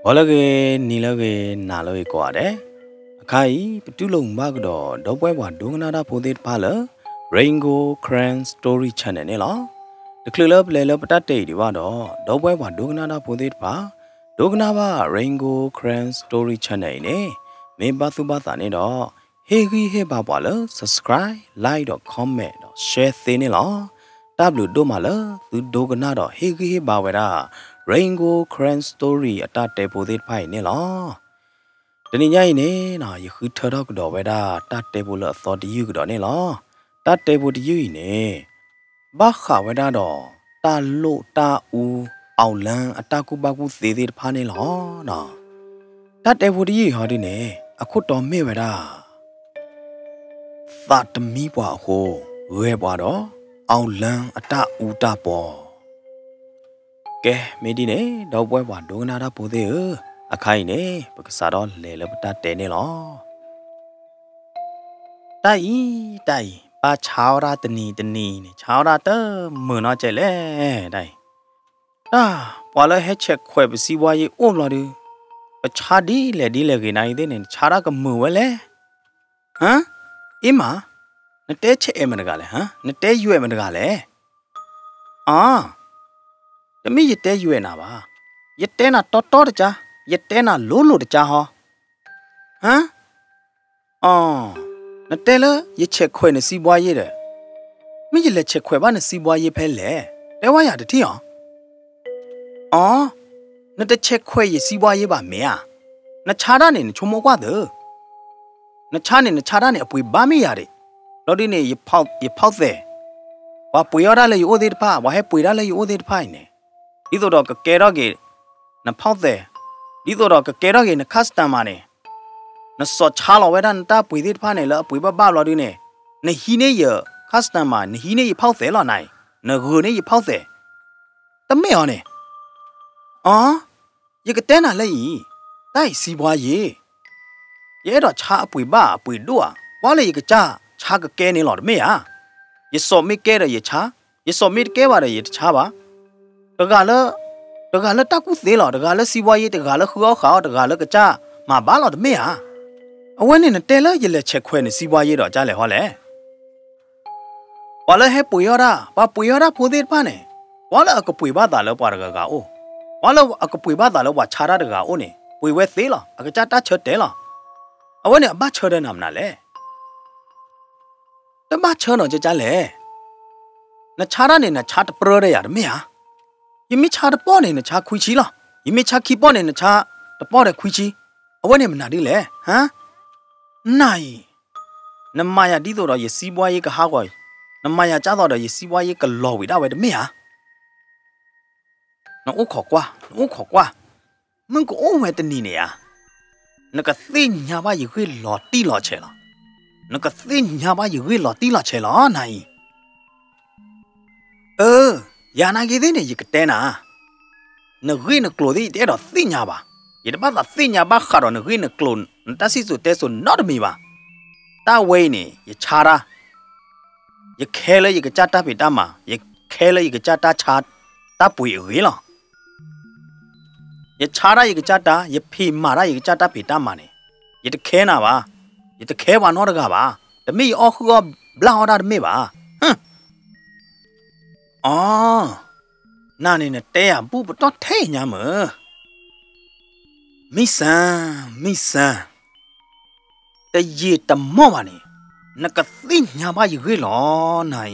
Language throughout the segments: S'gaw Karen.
ဂီၤလၢအဂ့ၤ, နံၤလၢအဂ့ၤ, နၤလၢအဂ့ၤကိးဂၤဒဲး, အခါအံၤ ပတူၢ်လိာ်မုာ်ဘၣ်ကဒီး ဒီပုၢ်ဝဲၢ်ပှၤဒိကနၣ်တၢ်ဖိသ့ၣ်တဖၣ်လၢ Rain Gold Karen Story Channel န့ၣ်လီၤ. တချုးလၢပလဲၤလၢပတၢ်တဲအံၤဒံးဘၣ်ဒီး ဒီပုၢ်ဝဲၢ်ပှၤဒိကနၣ်တၢ်ဖိသ့ၣ်တဖၣ် ဒိကနၣ်ဘၣ် Rain Gold Karen Story Channel အံၤန့ၣ် မ့ၢ်ဘၣ်သူၣ်ဘၣ်သးန့ၣ်ဒီး ဟ့ၣ်ဂံၢ်ဟ့ၣ်ဘါပှၤလၢ subscribe, like ဒီး comment ဒီး share သ့န့ၣ်လီၤ. တၢ်ဘျုးဒိၣ်မးလၢသုဒိကနၣ်ဒီးဟ့ၣ်ဂံၢ်ဟ့ၣ်ဘါဝဲဒၣ် Rain Gold Karen Story အတၢ်တဲဖိသ့ၣ်တဖၣ်အံၤန့ၣ်လီၤ. တနံၤညါအံၤန့ၣ် ယဃုထၢထီၣ်ကဒီးဝဲဒၣ်တၢ်တဲဖိလၢအသီတယုၢ်ကဒီးန့ၣ်လီၤ. တၢ်တဲဖိတယုၢ်အံၤန့ၣ် ဘၣ်ဃးဝဲဒၣ်ဒီး တၢ်လိၣ်တၢ်အူ အောင်လံ အတၢ်ကူၣ်ဘၣ်ကူၣ်သ့သ့ၣ်တဖၣ်န့ၣ်လီၤ. တၢ်တဲဖိတယုၢ်အံၤဟီဒုန့ၣ် အခိၣ်တီမ့ၢ်ဝဲဒၣ် သးတမံပှၤအဃိ ဂဲၤပှၤဒီး အောင်လံ အတၢ်အူတၢ်ပီၤ. ကဲ မ့ၢ်ဒ်န့ၣ် ဒီပုၢ်ဝဲၢ်ပှၤဒိကနၣ်တၢ်ဖိသ့ၣ်ဧၢ, အခါအံၤန့ၣ် ပကစးထီၣ်လဲၤလၢပတၢ်တဲန့ၣ်လီၤ. တၢ်အံၤ, တၢ်အံၤ, ဘၣ်ဆါဝဲဒၣ်တနံၤတနံၤအံၤန့ၣ် ဆါဝဲဒၣ်တမုာ်နီတစဲးလဲၣ်, တၢ်အံၤ. တၢ်, ပှၤလၢဟဲဆဲးခွဲးပစံးဘှါယ့အိၣ်ဘျီဒု, ပဆါဒ်လဲၣ်ဒ်လဲၣ်ဂ့ၤနၤအံၤသ့ၣ်န့ၣ် နဆါတၢ်ကမုာ်ဝဲလဲၣ်. ဟါ, အ့မး, နတဲဆဲးအဲၣ်မတဂၤလဲၣ်, ဟါ, နတဲယွဲၢ်မတဂၤလဲၣ်. အါ, တမ့ၢ်ယတဲယွဲၢ်နၤဘၣ်, ယတဲနၤတီတီတကါ, ယတဲနၤလိၤလိၤတကါဟီ. ဟါ, အီ, နတဲလၢယဆဲးခွဲးနစံးဘှါယ့ဒီး, မ့ၢ်ယလဲၤဆဲးခွဲးဘၣ်နစံးဘှါယ့ဖဲလဲၣ်, တဲဝဲယၤတထံၣ်အီၤ. အီ, နတဆဲးခွဲးယစံးဘှါယ့ဘၣ်မ့ၢ်ဧါ, နဆါတၢ်န့ၣ် နဆိကမိၣ်ကွၢ်သု, နဆါန့ၣ် နဆါတၢ်န့ၣ် အပှ့ၤဘၣ်မ့ၢ်ယၤဒံး, ဘျီဒုန့ၣ် ယဖီၣ်သဲး, ပှၤပှ့ၤအီၣ်တၢ်လၢယအိၣ်သ့ၣ်တဖၣ်, ပှၤဟဲပှ့ၤတၢ်လၢယအိၣ်သ့ၣ်တဖၣ်အံၤန့ၣ်, ဒ်သိးဒီးကကဲထီၣ်က့ၤ နဖီၣ်သဲး, ဒ်သိးဒီးကကဲထီၣ်က့ၤန customer န့ၣ်, နစီၤဆါလီၤဝဲဒၣ်နတၢ်ပှ့ၤသ့ၣ်တဖၣ်န့ၣ် လၢအပှ့ၤဘၣ်ဘၣ်ဘျီဒုန့ၣ်, နဟံးန့ၢ်ယ customer, နဟံးန့ၢ်ယဖီၣ်သဲးလီၤနၤအံၤ, နဂုာ်န့ၢ်ယဖီၣ်သဲး, တမ့ၢ်အီၤန့ၣ်. အီ, ယကတဲနၤလၢအံၤ, တၢ်အံၤစံးဘှါယ့, ယအဲၣ်ဒိးဆါအပှ့ၤဘၣ်အပှ့ၤဒိၣ်ဧါ, ကွၢ်လၢယကစၢ်ဆါကကဲန့ၣ်လီၤတမ့ၢ်ဧါ. ယစီၤမ့ၢ်ကဲဒီးယဆါ, ယစီၤမ့ၢ်တကဲဘၣ်ဒီးယတဆါဘၣ်. တဂၤလၢ, တဂၤလၢတၢ်ကူၣ်သ့လီၤ, တဂၤလၢစံးဘှါယ့, တဂၤလၢဃုအီၣ်ဃုအီ, တဂၤလၢကစၢ်မၤဘၣ်လီၤတမ့ၢ်ဧါ. အဝဲန့ၣ်နတဲလၢယလဲၤဆဲးခွဲးနစံးဘှါယ့ဒီးကလဲၣ်ဟီလဲၣ်. ပှၤလၢဟဲပှ့ၤအီၣ်တၢ်, ပှၤပှ့ၤအီၣ်တၢ်ဖိသ့ၣ်တဖၣ်န့ၣ်, ပှၤလၢအကပှ့ၤဘၣ်သးလၢပှၤတဂၤဂၤအိၣ်, ပှၤလၢအကပှ့ၤဘၣ်သးလၢပှၤဆါတၢ်တဂၤအိၣ်န့ၣ် ပှ့ၤဝဲသ့လီၤ, အကစၢ်တၢ်ဆၢတဲာ်လီၤ. အဝဲန့ၣ်အဘၣ်ဆၢဒၢနၤမနုၤလဲၣ်. တဘၣ်ဆၢနီၤကကလဲၣ်. နဆါတၢ်န့ၣ် နဆါတပြၢတယၤတမ့ၢ်ဧါ. ယမ့ၢ်ဆါတပီၢ်န့ၣ် နဆါခွံဆံလီၤ. ယမ့ၢ်ဆါခံပီၢ်န့ၣ် နဆါတပီၢ်ဒီးခွံဆံ. အဝဲန့ၣ်မနုၤဒ်လဲၣ်, ဟါ. နၤအံၤ, နမၤယၤဒ်သိးဒီးယစံးဘှါယ့ကဟးဂီၤအံၤ, နမၤယၤကၢ်သိးဒီးယစံးဘှါယ့ကလီၤဝံၤဒၣ်ဝဲတမ့ၢ်ဧါ. နအိၣ်ခိးကွၢ်, နအိၣ်ခိးကွၢ်, မုၢ်ကအိၣ်ဝဲတနံၤန့ၣ်ဧါ, နကသ့ၣ်ညါဘၣ်ယဂ့ၢ်လီၤတံၢ်လီၤဆဲးလီၤ. နကသ့ၣ်ညါဘၣ်ယဂ့ၢ်လီၤတံၢ်လီၤဆဲးလီၤ နၤအံၤ. အၢ, ယၤနာ်က့ၤသ့ၣ်န့ၣ် ယကတဲနၤ, နဂ့ၢ်နကျိၤသ့ၣ်ယတအဲၣ်ဒိးသ့ၣ်ညါဘၣ်. ယတဘၣ်သးသ့ၣ်ညါဘၣ်ဃးဒီးနဂ့ၢ်နကျိၤ နတၢ်စံၣ်စိၤတဲစိၤနီတမံၤဘၣ်. တၢ်ဝဲအံၤန့ၣ် ယဆါတၢ်, ယခဲလၢယကစၢ်တၢ်ဖံးတၢ်မၤ, ယခဲလၢယကစၢ်တၢ်ဆါ, တၢ်ပှ့ၤအဂ့ၢ်လီၤ. ယဆါတၢ်ယကစၢ်တၢ်, ယဖံးမၤတၢ်ယကစၢ်တၢ်ဖံးတၢ်မၤန့ၣ်, ယတခဲနၤဘၣ်, ယတခဲပှၤနီတဂၤဘၣ်, တမ့ၢ်ယအီၣ်ဃုအီၣ်ဘျၣ်အီၣ်တၢ်တမ့ၢ်ဘၣ်. အီ, နၤန့ၣ်နတဲယၤဘူၣ်ပတီၢ်ထဲညါမုၢ်. မံစၢ်, မံစၢ်, တယံာ်တမီၢ်ဘၣ်န့ၣ်, နကသ့ၣ်ညါဘၣ်ယဂ့ၢ်လီၤ နၤ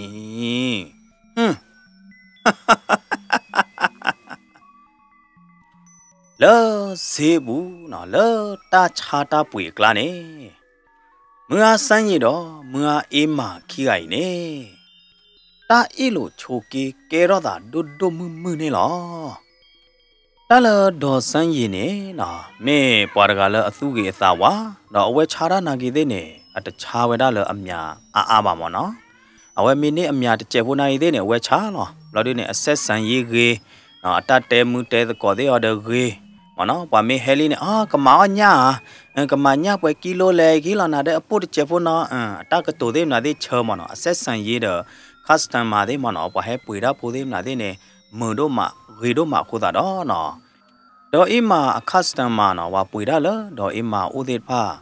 အံၤ. လၢစ့ပူၤ, လၢတၢ်ဆါတၢ်ပှ့ၤအကျါန့ၣ်, မုၢ်အါစၢ်ယံာ်ဒီး မုၢ်အါအ့မးခံဂၤအံၤန့ၣ်, တၢ်အ့ၣ်လိာ်ဆိးက့ကဲထီၣ်သးဒိၣ်ဒိၣ်မုၢ်မုၢ်န့ၣ်လီၤ. တၢ်လၢဒီးစၢ်ယံာ်န့ၣ်, မ့ၢ်ပှၤတဂၤလၢအသူၣ်ဂ့ၤအသးဝါ, ဒီးအဝဲဆါတၢ်နာ်က့ၤသ့ၣ်န့ၣ် အတဆါဝဲဒၣ်လၢအမံၤအါအါဘၣ်မၢ်နီၤ. အဝဲမ့ၢ်န့ၢ်အမံၤတစဲးဖိနာ်က့ၤသ့ၣ်န့ၣ် အဝဲဆါလီၤ. ဘျီဒုန့ၣ် အစဲးစၢ်ယံာ်ဂ့ၤ, အတၢ်တဲမုာ်တဲသကိးသ့ၣ်အီၤဒီးဂ့ၤ, မၢ်နီၤ. ပှၤမ့ၢ်ဟဲလံန့ၣ်, အကမၤအီၣ်ညၣ်ဧါ, ကမၤညၣ်ပှဲၤကံလိလဲၣ်, က့ၤလီၤနၤဒီးအပိၢ်တစဲးဖိနီၤ, အတၢ်ကတိၤသ့ၣ်မနုၤသ့ၣ်ဆၢမၢ်နီၤ. အစဲးစၢ်ယံာ်ဒီး customer သ့ၣ်မၢ်နီၤ, ပှၤဟဲပှ့ၤတၢ်ဖိသ့ၣ်မနုၤသ့ၣ်န့ၣ်, မုာ်ဒိၣ်မး, ဂ့ၤဒိၣ်မးအဃိသတးဒီးနီၤ, ဒီးအ့မၣ်အ customer နီၤ ပှၤပှ့ၤတၢ်လၢဒီးအ့မၣ်အိၣ်သ့ၣ်တဖၣ်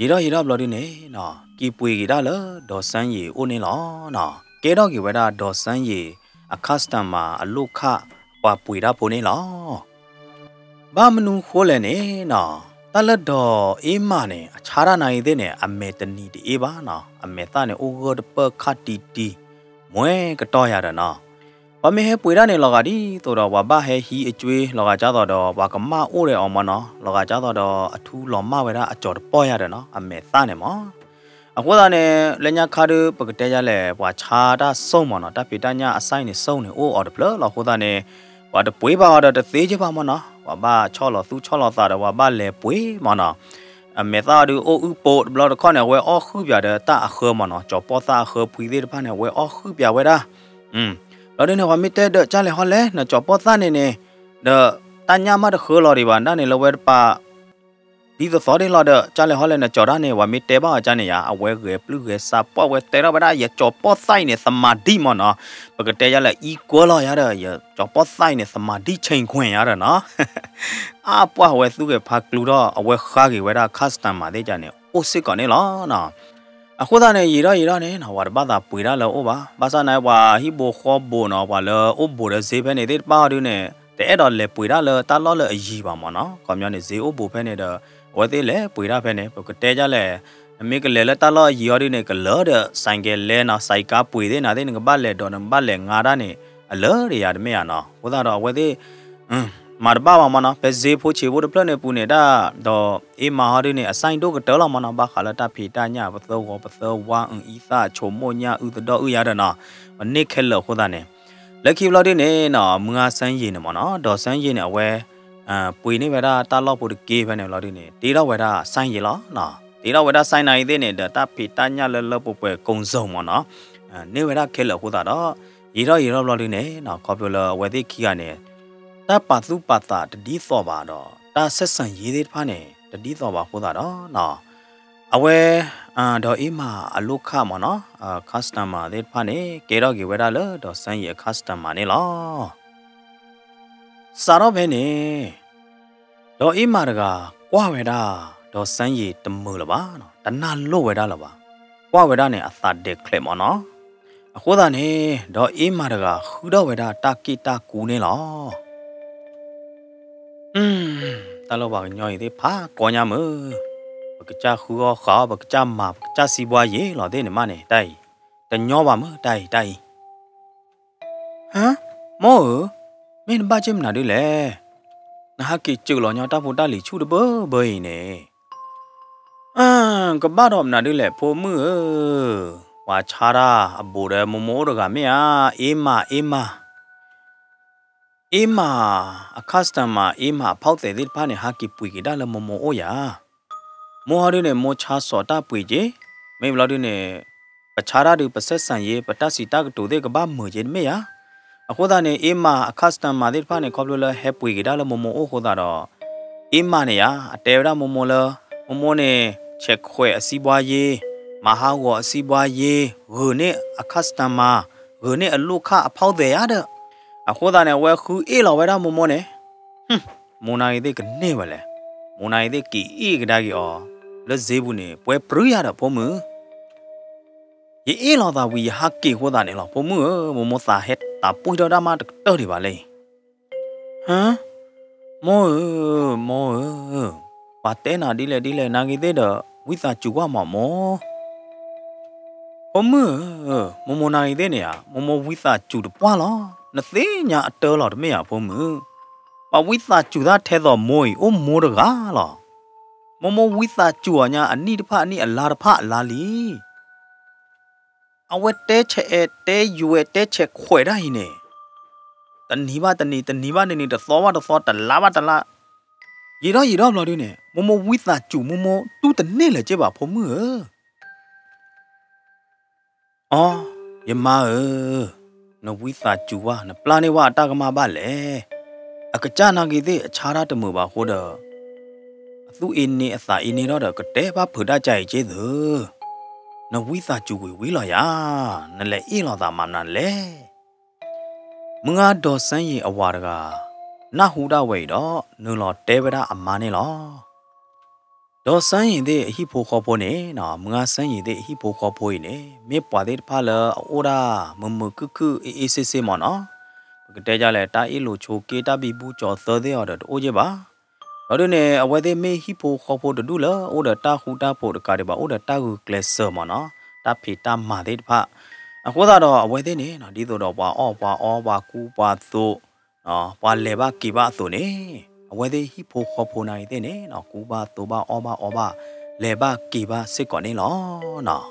ယံာ်ထီၣ်ယံာ်ထီၣ်ဘျီဒုန့ၣ်နီၤ က့ၤပှ့ၤက့ၤတၢ်လၢဒီးစၢ်ယံာ်အိၣ်န့ၣ်လီၤနီၤ. ကဲထီၣ်က့ၤဝဲဒၣ်ဒီးစၢ်ယံာ်အ customer အလိၣ်ခၣ် ပှၤပှ့ၤတၢ်ဖိန့ၣ်လီၤ. ဘၣ်မနုၤဃိလဲၣ်န့ၣ်နီၤ တၢ်လၢဒီးအ့မၣ်န့ၣ် အဆါတၢ်နာ်အံၤသ့ၣ်န့ၣ် အမဲာ်တနံၤတအ့ဘၣ်နီၤ, အမဲာ်သၣ်န့ၣ်အိၣ်ဂၢၢ်တပၢၢ်ခၣ်တံၤတံၤ မွဲကတီၢ်ယၤဒီးနီၤ. ပှၤမ့ၢ်ဟဲပှ့ၤတၢ်န့ၣ် လီၤဂာ်ဒ်သိးဒီး ပှၤဘၣ်ဟဲဟံးအကွ့ လီၤဂာ်ကၢ်သိးဒီး ပှၤကမၣ်အိၣ်ဒီးအီၤမ့ၢ်နီၤ, လီၤဂာ်ကၢ်သိးဒီး အထူလီၤမၢ်ဝဲဒၣ်အကၠီၤတပီၢ်ယၤဒီးနီၤ, အမဲာ်သၣ်န့ၣ်မ့ၢ်. အဃိသတးန့ၣ် လၢညါခါဒု ပကတဲယၤလဲၣ် ပှၤဆါတၢ်စိၣ်မ့ၢ်နီၤ, တၢ်ဖံးတၢ်ညၣ်အစၢ်န့ၣ် စိၣ်န့ၣ်အိၣ်အီၤတဖျၢၣ်လီၤ. အဃိသတးန့ၣ် ပှၤတပှ့ၤဘၣ်အီၤဒီးတသ့က့ဘၣ်မ့ၢ်နီၤ, ပှၤဘၣ်ဆီၣ်လီၤသူဆီၣ်လီၤသးဒီး ပှၤဘၣ်လဲၤပှ့ၤမ့ၢ်နီၤ. အမဲာ်သၣ်အီၤဒုအိၣ်အုၣ်ပိာ်တဘျီတခီၣ်န့ၣ် အဝဲအီၣ်ဃုာ်ပၠးဒီးတၢ်အဃၢမ့ၢ်နီၤ, ကၠီၤပီၢ်သၣ်အဃၢဖှံသ့ၣ်တဖၣ်န့ၣ် အဝဲအီၣ်ဃုာ်ပၠးဝဲဒၣ်. ဘျီဒုန့ၣ် ပှၤမ့ၢ်တဲဒီး ကၢ်လဲၣ်ဟီလဲၣ် နကၠီၤပီၢ်သၣ်န့ၣ်န့ၣ် ဒီးတၢ်ညၣ်မးတဃၢလီၤဒံးဘၣ် ဒၣ်န့ၣ်လၢဝဲတပၤ ဒ်သိးသိးဒ်လီၤဒီး ကၢ်လဲၣ်ဟီလဲၣ် နကၠီၤတၢ်န့ၣ် ပှၤမ့ၢ်တဲဘၣ်အီၤကၢ်န့ၣ်ယါ အဝဲဂဲၤပျုၢ်ဂဲၤဆါပှၢ်ဝဲတဲထီၣ်ဝဲဒၣ် ယကၠီၤပီၢ်သၣ်အံၤန့ၣ် သမာဓိမ့ၢ်နီၤ, ပကတဲယၤလဲၣ် equal လီၤယၤဒီး ယကၠီၤပီၢ်သၣ်အံၤန့ၣ် သမာဓိချိန်ခွင်ယၤဒီးနီၤ. အါပှၢ်ဝဲသူၣ်ဂဲၤဖးကျူထီၣ် အဝဲဃါက့ၤဝဲဒၣ် customer သ့ၣ်ကၢ်န့ၣ် အိၣ်စ့ၢ်ကီးန့ၣ်လီၤနီၤ. အဃိသတးန့ၣ် ယံာ်ထီၣ်ယံာ်ထီၣ်န့ၣ်နီၤ ပှၤတဘၣ်သးပှ့ၤတၢ်လၢအအိၣ်ဘၣ်. ဘၣ်ဆၣ်န့ၣ် ပှၤဟံၣ်ဘိဃီဘိနီၤ ပှၤလၢအိၣ်ဘူးဒီးစ့ဖဲန့ၣ်သ့ၣ်တဖၣ်အီၤဒုန့ၣ် တအဲၣ်ဒိးလဲၤပှ့ၤတၢ်လၢတၢ်လီၢ်လၢအယံၤဘၣ်မ့ၢ်နီၤ. ခီပညီန့ၣ် စ့အိၣ်ဘူးဖဲန့ၣ်ဒီး အဝဲသ့ၣ်လဲၤပှ့ၤတၢ်ဖဲန့ၣ် ပကတဲဒ်လဲၣ်, နမ့ၢ်ကလဲၤလၢတၢ်လီၢ်အယံၤအီၤဒုန့ၣ် ကလၢာ်ဒီး ဆိုင်ကယ်လဲၤနီၤ, ဆိုင်ကားပှ့ၤသ့ၣ်နၤသ့ၣ် နကဘၣ်လဲၤဒိး နကဘၣ်လဲၤငါတၢ်န့ၣ် အလၢာ်ဒီးယၤတမ့ၢ်ဧါနီၤ. အဃိသတးဒီးအဝဲသ့ၣ် မၤတဘၣ်ဘၣ်မ့ၢ်နီၤ, ဖဲစ့ဖိဆံးဖိတဖျၢၣ်န့ၣ်ပူၤန့ၣ် တၢ်ဒီးအ့မၢ်ဟီဒုန့ၣ် အစၢ်ဒိၣ်ကတၢၢ်လီၤမ့ၢ်နီၤ, ဘၣ်ဃးလၢတၢ်ဖံးတၢ်ညၣ် ပသၢဂီၤပသၢဝါ အုၣ်အံသၣ်ဆိကမိၣ်ညၣ်အုၣ်သဒီၣ်အုၣ်ယၤဒီးနီၤ, ပန့ၢ်ခဲလၢာ်အဃိသတးန့ၣ် လၢခံဘျီဒုန့ၣ်နီၤ မုၢ်ဂၤစၢ်ယံာ်န့ၣ်မ့ၢ်နီၤ, ဒီးစၢ်ယံာ်န့ၣ် အဝဲ ပှ့ၤန့ၢ်ဝဲဒၣ်တၢ်လီၢ်ဖိတက့ၢ်ဖဲန့ၣ်ဘျီဒုန့ၣ် တ့ထီၣ်ဝဲဒၣ်စၢ်ယံာ်လီၤနီၤ, တ့ထီၣ်ဝဲဒၣ်စၢ်နာ်အံၤသ့ၣ်န့ၣ် ဒီးတၢ်ဖံးတၢ်ညၣ်လၢလၢပှဲၤပှဲၤကိၣ်စိၤမ့ၢ်နီၤ, န့ၢ်ဝဲဒၣ်ခဲလၢာ်အဃိသတးဒီး ယံာ်ထီၣ်ယံာ်ထီၣ်ဘျီဒုန့ၣ်နီၤ ခီဖျိလၢအဝဲသ့ၣ်ခံဂၤန့ၣ် တၢ်ပာ်သူၣ်ပာ်သးတဒ်သိးဘၣ်ဒီး တၢ်ဆက်ဆံရေးသ့ၣ်တဖၣ်န့ၣ် တဒ်သိးဘၣ်အဃိသတးဒီးနီၤ အဝဲ ဒီးအ့မၢ်အလိၣ်ခၣ်မ့ၢ်နီၤ customer သ့ၣ်တဖၣ်န့ၣ် ကဲထီၣ်က့ၤဝဲဒၣ်လၢဒီးစၢ်ယံာ်အ customer န့ၣ်လီၤ. စးထီၣ်ဖဲန့ၣ် ဒီးအ့မၢ်တဂၤ ကွၢ်ဝဲဒၣ် ဒီးစၢ်ယံာ်တမုာ်လၢၤဘၣ်, တနၢ်လိၣ်ဝဲဒၣ်လၢၤဘၣ်, ကွၢ်ဝဲဒၣ်န့ၣ် အသးဒဲးချဲးမ့ၢ်နီၤ. အဃိသတးန့ၣ် ဒီးအ့မၢ်တဂၤ ဃုထီၣ်ဝဲဒၣ်တၢ်က့ၣ်တၢ်ကူန့ၣ်လီၤ. တၢ်လၢပှၤကညီအံၤသ့ၣ်ဖးကီညါမုၢ်, ပကစၢ်ဃုအီၣ်ဃာ်အီၣ် ပကစၢ်မၤ ပကစၢ်စီးပွားရေးလီၤသ့ၣ်န့ၣ်မးန့ၣ် တၢ်အံၤ တညီဘၣ်မုၢ် တၢ်အံၤ တၢ်အံၤ ဟါ, မိၢ်ဧၢ, မ့ၢ်နဘၣ်က့ၤမနုၤဒ်လဲၣ်, နဟးက့ၤစၢးလီၤညီတၢ်ဖိတၢ်လံၤဆူၣ်တဘၢဘၢအံၤန့ၣ် ကဘၣ်ဒီးမနုၤဒ်လဲၣ် ဖိမုၣ်ဧၢ, ပှၤဆါတၢ်အဘူးဒီးမိၢ်မိၢ်အိၣ်တဂၤမ့ၢ်ဧါ, အ့မၢ် အ့မၢ် အ့မၢ်အ customer အ့မၢ်အဖီၣ်သဲးသ့ၣ်တဖၣ်န့ၣ် ဟးက့ၤပှ့ၤက့ၤတၢ်လၢမိၢ်မိၢ်အိၣ်ယၤ, မိၢ်ဟီဒုန့ၣ် မိၢ်ဆါစီၤတၢ်ပှ့ၤက့ၤ, မ့ၢ်ဘျီဒုန့ၣ် ပဆါတၢ်ဒုး ပဆက်ဆံရေး ပတၢ်စံးတၢ်ကတိၤသ့ၣ်ကဘၣ်မုာ်က့ၤတမ့ၢ်ယၤ, အဃိသတးန့ၣ် အ့မၢ်အ customer သ့ၣ်တဖၣ်န့ၣ် ခီဖျိလၢဟဲပှ့ၤက့ၤတၢ်လၢမိၢ်မိၢ်အိၣ်အဃိသတးဒီး အ့မၢ်န့ၣ်ယၤ အတဲဝဲဒၣ်မိၢ်မိၢ်လၢ မိၢ်မိၢ်န့ၣ် ဆဲးခွဲးအစီးပွားရေး, မၤဟးဂီၤအစီးပွားရေး, ဂုာ်န့ၢ်အ customer, ဂုာ်န့ၢ်အလိၣ်ခၣ်အဖီၣ်သဲးယၤဒီး, အဃိသတးန့ၣ် အဝဲဃုအ့ၣ်လီၤဝဲဒၣ်မိၢ်မိၢ်န့ၣ်, မိၢ်နၤဂ့ၤသ့ၣ်ကန့ၢ်ဝဲလဲၣ်, မိၢ်နၤဂ့ၤသ့ၣ်က့ၤအ့ၣ်ကဒါက့ၤအီၤ လၢစ့ပူၤန့ၣ် ပှဲၤပြူယၤဒီးဖိမုၣ် ယအ့ၣ်လီၤသးဝံၤ ယဟးက့ၤအဃိသတးန့ၣ်လီၤ ဖိမုၣ်ဧၢ, မိၢ်မိၢ်သးဟဲသးပှံၢ်ထီၣ်တၢ်မးတကတၢၢ်ဒံးဘၣ်လံ. ဟါ, မိၢ်ဧၢ, မိၢ်ဧၢ, ပှၤတဲနၤဒ်လဲၣ်ဒ်လဲၣ် နၤဂ့ၤသ့ၣ်ဒီး ဝံသးစူၤကွၢ်မးမိၢ်. ဖိမုၣ်ဧၢ, မိၢ်မိၢ်နၤဂ့ၤသ့ၣ်န့ၣ်ဧါ, မိၢ်မိၢ်ဝံသးစူၤတပှၢ်လီၤ. နသ့ၣ်ညါအတၢ်လီၤတမ့ၢ်ဧါ ဖိမုၣ်. ပှၤဝံသးစူၤတၢ်ထဲသိးမိၢ်အံၤ အိၣ်မိၢ်တဂၤလီၤ. မိၢ်မိၢ်ဝံသးစူၤအီၤညါ အနံၣ်တဖၣ်အနံၣ်အလါတဖၣ်အလါလံ. အဝဲတဲဆဲးအဲၣ်တဲယွဲတဲဆဲးခွဲးတၢ်အံၤန့ၣ်, တနံၤဘၣ်တနံၤ တနံၤဘၣ်တနံၤ တသီဘၣ်တသီ တလါဘၣ်တလါ, ယံာ်ထီၣ်ယံာ်ထီၣ်ဘျီဒုန့ၣ် မိၢ်မိၢ်ဝံသးစူၤမိၢ်မိၢ်တူၢ်တန့ၢ်လၢၤက့ဘၣ်ဖိမုၣ်ဧၢ. အိ, ယမါဧၢ, နဝံသးစူၤဝဲ နပျၢ်န့ၢ်ဝဲအတၢ်ကမၣ်ဘၣ်လဲၣ်. အကစၢ်နၤဂ့ၤသ့ၣ်အဆါတၢ်တမုာ်ဘၣ်အဃိဒီး အသူၣ်အ့န့အသးအ့န့ထီၣ်ဒီး ကတဲဘၣ်ဖုးတၢ်ကါအံၤက့သု, နဝံသးစူၤဝံၤဝံၤလီၤယၤ, နလဲၤအ့ၣ်လီၤသးမၤမနုၤလဲၣ်. မုၢ်ဂၤဒီးစၢ်ယံၤအဝၤတဂၤ နၢ်ဟူဒၣ်ဝဲအံၤဒီး နုာ်လီၤတဲဝဲဒၣ်အမါန့ၣ်လီၤ. ဒီးစၢယံၤသ့ၣ်အဟံၣ်ဖိဃီဖိန့ၣ်နီၤ, မုၢ်ဂၤစၢယံၤသ့ၣ်အဟံၣ်ဖိဃီဖိအံၤန့ၣ် မ့ၢ်ပှၤသ့ၣ်တဖၣ်လၢအအိၣ်ဒၣ်မုာ်မုာ်ခုၣ်ခုၣ် အ့ၣ်အ့ၣ်စ့စ့မ့ၢ်နီၤ, ပကတဲဒ်လဲၣ် တၢ်အ့ၣ်လိာ်ဆိးက့ တၢ်ဘံဘူကၠီၤသၢသ့ၣ်အီၤဒီးတအိၣ်က့ဘၣ်. ဒီးဒုန့ၣ် အဝဲသ့ၣ်မ့ၢ်ဟံၣ်ဖိဃီဖိတဒူၣ်လၢအိၣ်ဒီးတၢ်ဃူတၢ်ဖိးတကးဒံးဘၣ် အိၣ်ဒီးတၢ်ဂုာ်ကျဲးစၢးမ့ၢ်နီၤ, တၢ်ဖံးတၢ်မၤသ့ၣ်တဖၣ်. အဃိသတးဒီးအဝဲသ့ၣ်န့ၣ်နီၤ ဒ်သိးဒီးပှၤအီၣ်ပှၤအီ ပှၤကူပှၤသိး ပှၤလဲၤဘၣ်က့ၤဘၣ်အသိးန့ၣ်, အဝဲသ့ၣ်ဟံၣ်ဖိဃီဖိနၤအံၤသ့ၣ်န့ၣ်နီၤ ကူဘၣ်သိးဘၣ်အီၣ်ဘၣ်အီဘၣ် လဲၤဘၣ်က့ၤဘၣ်စ့ၢ်ကီးန့ၣ်လီၤနီၤ.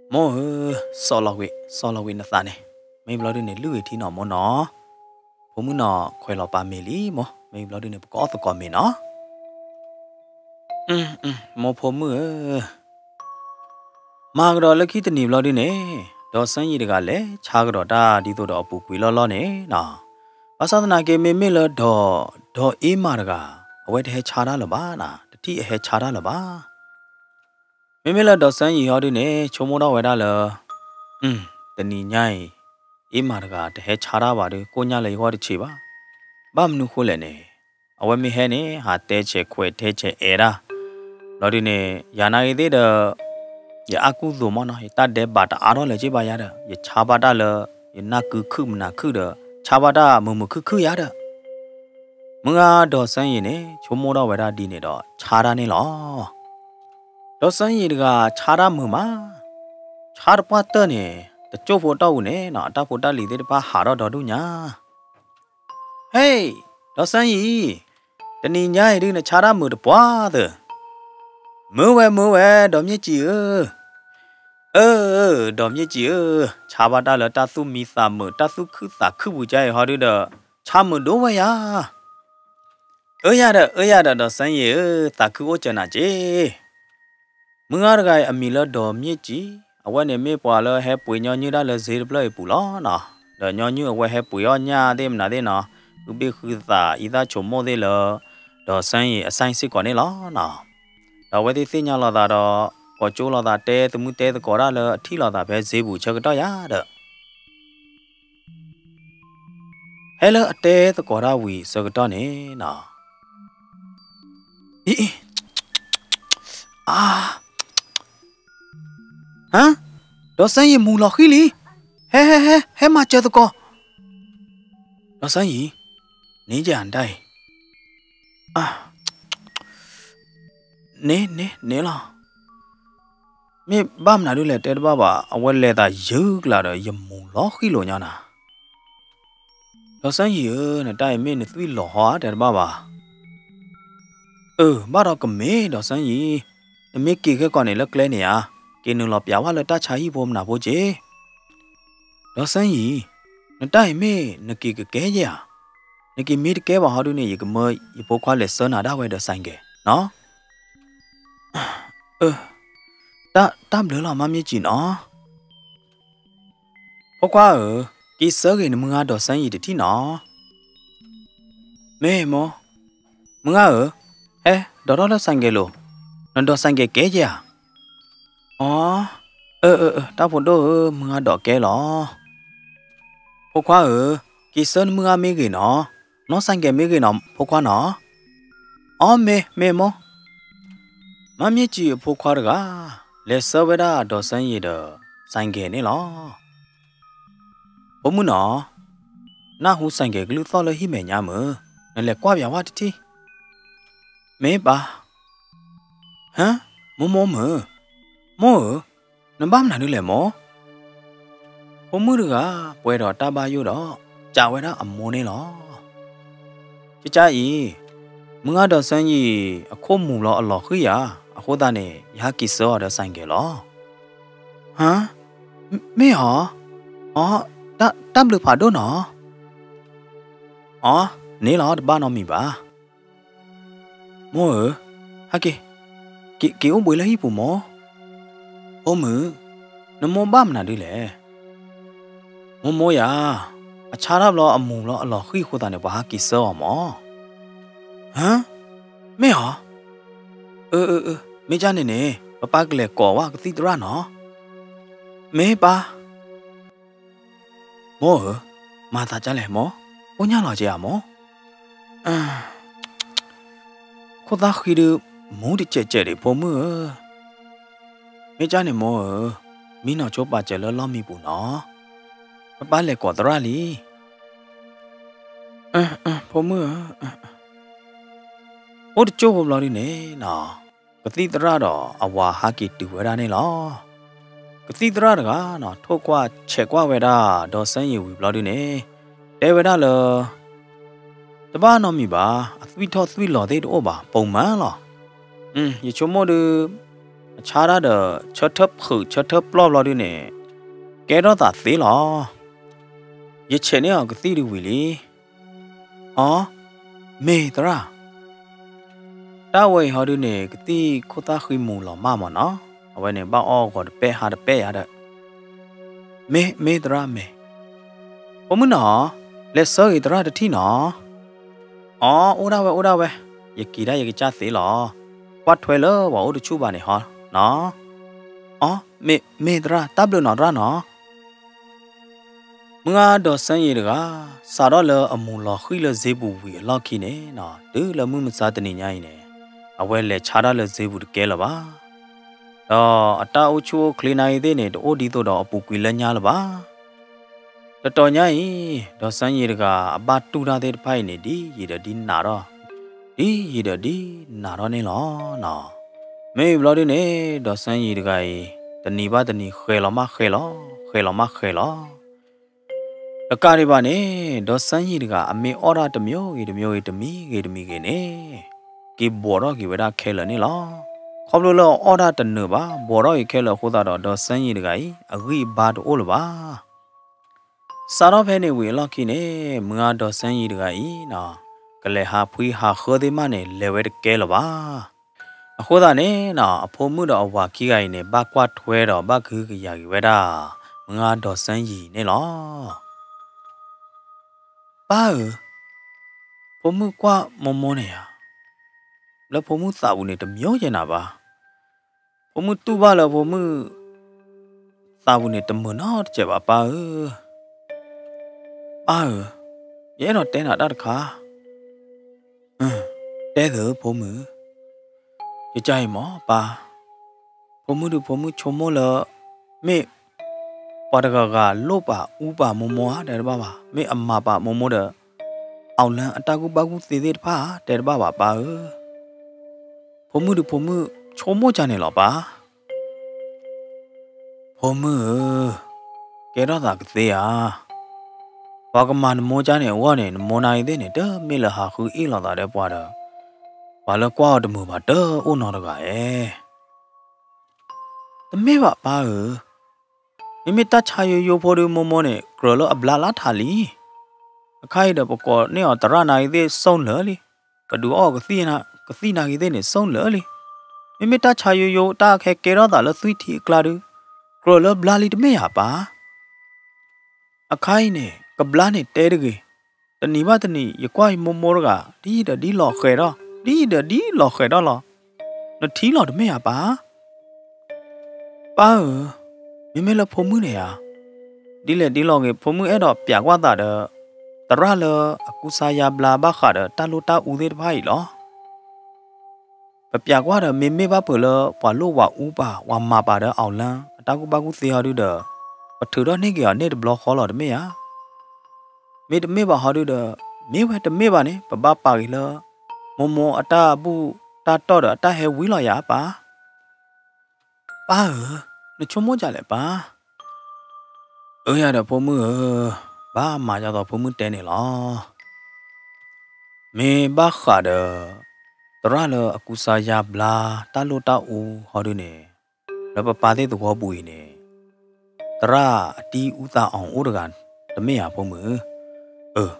မိၢ်ဧၢ, စီလီၤဝံၤ, စီလီၤဝံၤနသးန့ၣ်, မ့ၢ်ဘျီဒုန့ၣ် လုၢ်ဂ့ၤထံနီၤမိၢ်နီၤ. ဖိမုၣ်နီၤ ခွဲးလီၤပာ်မ့ၤလံမိၢ်, မ့ၢ်ဘျီဒုန့ၣ် ပကအီၣ်သကိးမ့ၤနီၤ. မိၢ်ဖိမုၣ်ဧၢ, မၤကဒီးလၢခံတနံၤဘျီဒုန့ၣ်, ဒီးစၢယံၤတဂၤလဲၤဆါကဒီးတၢ်ဒ်သိးဒီးအပူၤကွံာ်လီၢ်လီၢ်န့ၣ်နီၤ. ဘၣ်ဆၣ်သနာ်က့ မ့မ့ၢ်လၢဒီး, ဒီးအ့မးတဂၤ, အဝဲတဟဲဆါတၢ်လၢၤဘၣ်နီၤ, တထံၣ်အဟဲဆါတၢ်လၢၤဘၣ်. မ့မ့ၢ်လၢဒီးစၢယံၤဟီဒုန့ၣ် ဆိကမိၣ်ထီၣ်ဝဲဒၣ်လၢ တနံၤညါအံၤ အ့မးတဂၤတဟဲဆါတၢ်ဘၣ်ဒီး ကိၣ်ညၣ်လၢယဂီၢ်တဆံးဘၣ်. ဘၣ်မနုၤဃိလဲၣ်န့ၣ်, အဝဲမ့ၢ်ဟဲန့ၣ် ဟးတဲဆဲးခွဲးတဲဆဲးအဲၣ်ဒၣ်, ဘျီဒုန့ၣ် ယၤနာ်ဂ့ၤသ့ၣ်ဒီး ယအါကူၢ်သိးမ့ၢ်နီၤ, ယတၢ်ဒဲးဘးတအါထီၣ်လၢၤက့ဘၣ်ယၤဒီး ယဆါဘၣ်တၢ်လၢ ယနၢ်ကုခုၣ်မနၤခုၣ်ဒီး ဆါဘၣ်တၢ်မုာ်မုာ်ခုၣ်ခုၣ်ယၤဒီး မုၢ်ဂၤဒီးစၢယံၤန့ၣ် ဆိကမိၣ်ထီၣ်ဝဲဒၣ်ဒ်န့ၣ်ဒီး ဆါတၢ်န့ၣ်လီၤ. ဒီးစၢယံၤတဂၤဆါတၢ်မုာ်မး, ဆါတပှၢ်တၢၢ်န့ၣ် တကၠိၢ်ဖိတီၢ်ပူၤန့ၣ်နီၤ အတၢ်ဖိတၢ်လံၤသ့ၣ်တဖၣ်ဟးထီၣ်ဒီဒူၣ်ညါ. ဟ့ၣ်, ဒီးစၢယံၤ, တနံၤညါအံၤဒုး နဆါတၢ်မုာ်တပှၢ်သုး, မုာ်ဝဲမုာ်ဝဲ ဒီးမ့ၢ်ကံၤဧၢ, အၢ, ဒီးမ့ၢ်ကံၤဧၢ, ဆါဘၣ်တၢ်လၢတၢ်သူၣ်မံသးမုာ် တၢ်သူၣ်ခုသးခုပူၤကါအံၤဟီဒုးဒီး ဆါမုာ်ဒိၣ်ဝဲယၤ. အၢယၤဒီး အၢယၤဒီး ဒီးစၢယံၤဧၢ, သးခုအိၣ်စၢၤနၤက့ၤ. မုၢ်ဂၤတဂၤအံၤအမံၤလၢဒီးမ့ၢ်ကံၤ, အဝဲန့ၣ်မ့ၢ်ပှၤလၢဟဲပှ့ၤညီနုၢ်တၢ်လၢစ့တဖျၢၣ်အံၤပူၤလီၤနီၤ. ဒီးညီနုၢ်အဝဲဟဲပှ့ၤအီၣ်ညၣ်သ့ၣ်မနုၤသ့ၣ်နီၤ, ဃုဘ့ၣ်ဃုသး အံသၣ်ဆိကမိၣ်သ့ၣ်လၢ ဒီးစၢယံၤအဆိုင်စ့ၢ်ကီးန့ၣ်လီၤနီၤ. ဒီးအဝဲသ့ၣ်သ့ၣ်ညါလိာ်သးဒီး ကိးကၠိလိာ်သး တဲသမုၢ်တဲသကိးတၢ်လၢအထံၣ်လိာ်သးဖဲစ့ပူၤဆၢကတီၢ်ယၤဒီး ဖဲလၢအတဲသကိးတၢ်ဝံၤဆၢကတီၢ်န့ၣ်နီၤ, အံၤ, အါ, ဟါ, ဒီးစၢယံၤမူၤလီၤဃံၤလံ, ဟဲ ဟဲ ဟဲ ဟဲမၤစၢၤသကိး, ဒီးစၢယံၤ, န့ၣ်ယၤနတၢ်အံၤ, အါ, န့ၣ် န့ၣ် န့ၣ်လီၤ. မ့ၢ်ဘၣ်မနုၤဒုးလဲၣ် တဲတဘၣ်ဘၣ်, အဝဲလဲၤသးယုၢ်ကျါဒီး ယမူၤလီၤဃံၤလိာ်ညီနၤ. ဒီးစၢယံၤဧၢ, နတၢ်အံၤမ့ၢ်နသွံၣ်လီၤဟီဧါ တဲတဘၣ်ဘၣ်. အၢ, ဘၣ်ဒီးကမ့ၢ်ဒီးစၢယံၤ, နမ့ၢ်က့ၤခဲကီးန့ၣ်လၢကျဲန့ၣ်ဧါ, က့ၤနုာ်လီၤပျးဝဲလၢတၢ်ဆါဟံၣ်ဖိမနၤဖိက့ၤ. ဒီးစၢယံၤ, နတၢ်အံၤမ့ၢ်နက့ၤကကဲယဲဧါ, နက့ၤမ့ၢ်တကဲဘၣ်ဟီဒုးန့ၣ် ယကမၢယဖိခွါလဲၤဆှၢနၤဒၣ်ဝဲဒီးဆိုင်ကယ်နီၤ. အၢ, တၢ်ဘျုးလီၤ မ့ၢ်ကံၤနီၤ. ဖိခွါဧၢ, က့ၤဆှၢဂ့ၤနမုၢ်ဂၤဒီးစၢယံၤတထံၣ်နီၤ. မ့ၢ်မိၢ်, မုၢ်ဂၤဧၢ, ဟဲ, ဒိးထီၣ်လၢဆိုင်ကယ်လိၤ, နဒီးဆိုင်ကယ်ကဲယဲဧါ. အီ, အၢ အၢ အၢ တၢ်ဖိဒိၣ်ဧၢ, မုၢ်ဂၤဒီးကဲလီၤ. ဖိခွါဧၢ, က့ၤဆှၢနမုၢ်ဂၤမ့ၢ်ဂ့ၤနီၤ, နီၢ်ဆိုင်ကယ်မ့ၢ်ဂ့ၤနီၤ ဖိခွါနီၤ. အီ မ့ၢ် မ့ၢ်မိၢ်. မ့ၢ်ကံၤအဖိခွါတဂၤ လဲၤဆှၢဝဲဒၣ်ဒီးစၢယံၤဒီး ဆိုင်ကယ်န့ၣ်လီၤ. ဖိမုၣ်နီၤ, နၢ်ဟူဆိုင်ကယ်ကလုၢ်သီၣ်လၢဟံၣ်မဲာ်ညါမုၢ်, နလဲၤကွၢ်ပၠးဝဲတထံၣ်. မ့ၢ်ပၢ်. ဟၢ, မိၢ်မိၢ်မုၢ်, မိၢ်ဧၢ, နဘၣ်မနုၤဒုလဲၣ်မိၢ်. ဖိမုၣ်တဂၤ ပှဲၤဒီးတၢ်ဘၣ်ယိၣ်ဒီး ကးဝဲဒၣ်အမိၢ်န့ၣ်လီၤ. ကကါအံၤ, မုၢ်ဂၤဒီးစၢယံၤ အခိၣ်မူၤလီၤအလီၤဃံၤယၤ, အဃိသတးန့ၣ် ယဟဲက့ၤဆှၢအီၤဒီးဆိုင်ကယ်လီၤ. ဟၢ, မ့ၢ်ဧါ. အီ, တၢ်ဘျုးဖးဒိၣ်နီၤ. အီ, န့ၣ်လီၤ တဘၣ်နီတမံၤဘၣ်. မိၢ်ဧၢ, ဟဲက့ၤ, က့ၤအိၣ်ဘှံးလၢဟံၣ်ပူၤမိၢ်. ဖိမုၣ်, နမိၢ်ဘၣ်မနုၤဒုလဲၣ်. မိၢ်မိၢ်ယၤ, အဆါတၢ်ဘျီအမူၤလီၤအလီၤဃံၤအဃိသတးန့ၣ် ပှၤဟဲက့ၤဆှၢအီၤမိၢ်. ဟၢ, မ့ၢ်ဧါ. အၢ အၢ အၢ မ့ၢ်ဒ်န့ၣ်န့ၣ် ပပၢ်ကလဲၤကိးဝဲကသံၣ်သရၣ်နီၤ. မ့ၢ်ပၢ်. မိၢ်ဧၢ, မၤသးဒ်လဲၣ်မိၢ်, ကိၣ်ညၣ်လီၤက့ၤဧါမိၢ်. ခိၣ်သၣ်ဃံဒုး မူတစဲးစဲးဒံး ဖိမုၣ်ဧၢ, မ့ၢ်ကၢ်န့ၣ်မိၢ်ဧၢ, မံနီၤဆိပာ်စၢၤလၢလီၢ်မံပူၤနီၤ, ပပၢ်လဲၤကိးသရၣ်လံ. ဖိမုၣ်ဧၢ, အိၣ်တကၠိၢ်ဖိဘျီဒုန့ၣ်နီၤ, ကသံၣ်သရၣ်ဒီးအဝၤဟးက့ၤတုၤဝဲဒၣ်န့ၣ်လီၤ. ကသံၣ်သရၣ်တဂၤနီၤ ထိၣ်ကွၢ်ဆဲးကွၢ်ဝဲဒၣ် ဒီးစဲယံၤဝံၤဘျီဒုန့ၣ် တဲဝဲဒၣ်လၢ တဘၣ်နီတမံၤဘၣ်, အသွံၣ်ထီၣ်သွံၣ်လီၤသ့ၣ်တအိၣ်ဘၣ်, ပိာ်မၢလီၤ. ယဆိကမိၣ်ဒုး အဆါတၢ်ဒီး ဆၢထၢၣ်ဖုးဆၢထၢၣ်ပျီၢ်ဘျီဒုန့ၣ် ကဲထီၣ်သးသ့လီၤ. ယဆဲးန့ၢ်အီၤကသံၣ်ဒုးဝံၤလံ. အီ, မ့ၢ်သရၣ် တၢ်ဝဲအံၤဟီဒုန့ၣ် ကသံၣ်ခိၣ်သၣ်ဃံမူၤလီၤမၢ်မၢ်နီၤ, အဝဲန့ၣ်ဘၣ်အီၣ်ဂီၤတပဲၣ်ဟါတပဲၣ်ယါဒီး, မ့ၢ် မ့ၢ်သရၣ်မ့ၢ်, ဖိမုၣ်နီၤ, လဲၤဆၢဂ့ၤသရၣ်တထံၣ်နီၤ. အီ, အိၣ်ဒၣ်ဝဲ အိၣ်ဒၣ်ဝဲ, ယက့ၤဒၣ်ယကစၢ်သ့လီၤ. ကွၢ်ထွဲလၢပှၤအိၣ်တဆူၣ်ဘၣ်န့ၣ်ဟီနီၤ. အီ, မ့ၢ် မ့ၢ်သရၣ် တၢ်ဘျုးနီၤသရၣ်နီၤ. မုၢ်ဂၤဒီးစဲယံၤတဂၤ စးထီၣ်လၢအမူၤလီၤဃံၣ်လၢစ့ပူၤဝံၤအလီၢ်ခံန့ၣ်နီၤ, တုၤလၢမုၢ်မဆါတနံၤညါအံၤန့ၣ် အဝဲလဲၤဆါတၢ်လၢစ့ပူၤတကဲလၢၤဘၣ်. ဒီးအတၢ်အိၣ်ဆူၣ်အိၣ်ချ့နာ်ဂ့ၤသ့ၣ်န့ၣ် တအိၣ်ဒ်သိးဒီးအပူၤကွံာ်လၢညါလၢၤဘၣ်. တတီၤညါအံၤ ဒီးစဲယံၤတဂၤ အဘၣ်တူၢ်တၢ်သ့ၣ်တဖၣ်အံၤန့ၣ် ဒ်ယံၤဒီးဒ်နးထီၣ်, ဒ်ယံၤဒီးဒ်နးထီၣ်န့ၣ်လီၤနီၤ. မ့ၢ်ဘျီဒုန့ၣ် ဒီးစဲယံၤတဂၤအံၤ တနံၤဘၣ်တနံၤ ဃဲၤလီၤမးဃဲၤလီၤ, ဃဲၤလီၤမးဃဲၤလီၤ. တကးဒံးဘၣ်န့ၣ် ဒီးစဲယံၤတဂၤ အမ့ၢ်အီၣ်တၢ်တမျိုးဂ့ၤတမျိုးဂ့ၤ တမံၤဂ့ၤတမံၤဂ့ၤန့ၣ် က့ၤဘှီးထီၣ်က့ၤဝဲဒၣ်ခဲလၢာ်န့ၣ်လီၤ. ခီဖျိလၢအအီၣ်တၢ်တနၢၤဘၣ် ဘှီးထီၣ်က့ၤခဲလၢာ်အဃိသတးဒီး ဒီးစဲယံၤတဂၤအံၤ အဂံၢ်အဘါတအိၣ်လၢၤဘၣ်. စးထီၣ်ဖဲန့ၣ်ဝံၤအလီၢ်ခံန့ၣ် မုၢ်ဂၤဒီးစဲယံၤတဂၤအံၤနီၤ ကလဲၤဟးဖှံဟးဃၢသ့ၣ်မးန့ၣ် လဲၤဝဲတကဲလၢၤဘၣ်. အဃိသတးန့ၣ်နီၤ အဖိမုၣ်ဒီးအဝၤခံဂၤအံၤန့ၣ် ဘၣ်ကွၢ်ထွဲဒီးဘၣ်ကဟုကယာ်က့ၤဝဲဒၣ် မုၢ်ဂၤဒီးစဲယံၤန့ၣ်လီၤ. ပၢ်ဧၢ, ဖိမုၣ်ကွၢ်မိၢ်မိၢ်န့ၣ်ဧါ, လၢဖိမုၣ်သးပူၤန့ၣ်တမျိုးယဲၢ်နၤဘၣ်. ဖိမုၣ်တူၢ်ဘၣ်လၢဖိမုၣ်သးပူၤန့ၣ် တမုာ်နီတစဲးဘၣ်ပၢ်ဧၢ. ပၢ်ဧၢ, ယအဲၣ်ဒိးတဲနၤတၢ်တခါ. တဲသ့ဖိမုၣ်, ယကအံၤမ့ၢ်ပၢ်, ဖိမုၣ်ဒုးဖိမုၣ်ဆိကမိၣ်လၢ မ့ၢ်ပှၤတဂၤဂၤလိၣ်ပာ်အူပာ်မိၢ်မိၢ်ဧါ တဲတဘၣ်ဘၣ်, မ့ၢ်အမၤပာ်မိၢ်မိၢ်ဒီး အီၣ်လၢအတၢ်ကူၣ်ဘၣ်ကူၣ်သ့သ့ၣ်တဖၣ်ဧါ တဲတဘၣ်ဘၣ်ပၢ်ဧၢ. ဖိမုၣ်ဒုးဖိမုၣ်ဆိကမိၣ်ကါန့ၣ်လီၤပၢ်. ဖိမုၣ်ဧၢ, ကဲထီၣ်သးကသ့ဧါ. ပှၤကမၤနမိၢ်ကါန့ၣ်အဂီၢ်န့ၣ် နမိၢ်နာ်ဂ့ၤသ့ၣ်န့ၣ် တမ့ၢ်လၢဟးဃုအ့ၣ်လိာ်သးဒီးပှၤဒီး ပှၤလၢကွၢ်အီၤတမုာ်ဘၣ်တအိၣ်နီတဂၤဧါ. တမ့ၢ်ဘၣ်ပၢ်ဧၢ, မ့မ့ၢ်တၢ်ဆါယိယိဖိဒုးမိၢ်မိၢ်န့ၣ် ကြၢးလၢအဘျါလၢထးလံ. အခါအံၤဒီးပကိးန့ၢ်အီၤသရၣ်နာ်ဂ့ၤသ့ၣ် စိၣ်လၢာ်လံ, ပဒုးအီၣ်ကသံၣ်နာ်ဂ့ၤသ့ၣ်န့ၣ် စိၣ်လၢာ်လံ. မ့မ့ၢ်တၢ်ဆါယိယိ တၢ်ခဲကဲထီၣ်သးလၢသွံၣ်ထံအကျါဒုး ကြၢးလၢဘျါလံတမ့ၢ်ဧါပၢ်. အခါအံၤန့ၣ် ကဘျါန့ၣ်တဲတဂ့ၤ. တနံၤဘၣ်တနံၤ ယကွၢ်ယမိၢ်မိၢ်တဂၤ ဒ်ဒီးဒ်လီၤဃဲၤထီၣ်, ဒ်ဒီးဒ်လီၤဃဲၤထီၣ်လီၤ. နထံၣ်လီၤတမ့ၢ်ဧါပၢ်. ပၢ်ဧၢ, မ့မ့ၢ်လၢဖိမုၣ်န့ၣ်ဧါ, ဒ်လဲၣ်ဒ်လီၤဂ့ၤ ဖိမုၣ်အဲၣ်ဒိးပျးကွၢ်သးဒီး သရၣ်လၢအကူစါယါဘျါဘၣ်ဃးဒီးတၢ်လိၣ်တၢ်အူသ့ၣ်တဖၣ်အံၤလီၤ. ပပျးကွၢ်ဒီး မ့မ့ၢ်ဘၣ်ပှၤလၢပှၤလိၣ်ပှၤအူပာ် ပှၤမၤပာ်ဒီးအီၣ်လၢအတၢ်ကူၣ်ဘၣ်ကူၣ်သ့ဟီဒုဒီး ပထုးထီၣ်န့ၢ်က့ၤအီၤန့ၣ်တဘျီဃီလီၤတမ့ၢ်ဧါ. မ့တမ့ၢ်ဘၣ်ဟီဒုဒီး မ့ၢ်ဝဲတမ့ၢ်ဘၣ်န့ၣ် ပဘၣ်ပာ်က့ၤလၢ မိၢ်မိၢ်အတၢ်ဘူၣ်တၢ်တီၢ်ဒီးအတၢ်ဟဲဝံလီၤယၤပၢ်. ပၢ်ဧၢ, နဆိကမိၣ်ဒ်လဲၣ်ပၢ်. အၢယၤဒီးဖိမုၣ်ဧၢ, ဘၣ်မၤဒ်သိးဖိမုၣ်တဲန့ၣ်လီၤ. မ့ၢ်ဘၣ်ဃးဒီး သရၣ်လၢအကူစါယါဘျါ တၢ်လိၣ်တၢ်အူဟီဒုန့ၣ် လၢပပၢ်သ့ၣ်သဝီပူၤအံၤန့ၣ် သရၣ်အတံၤအူသးအီၣ်အိၣ်တဂၤ တမ့ၢ်ဧါဖိမုၣ်. အၢ,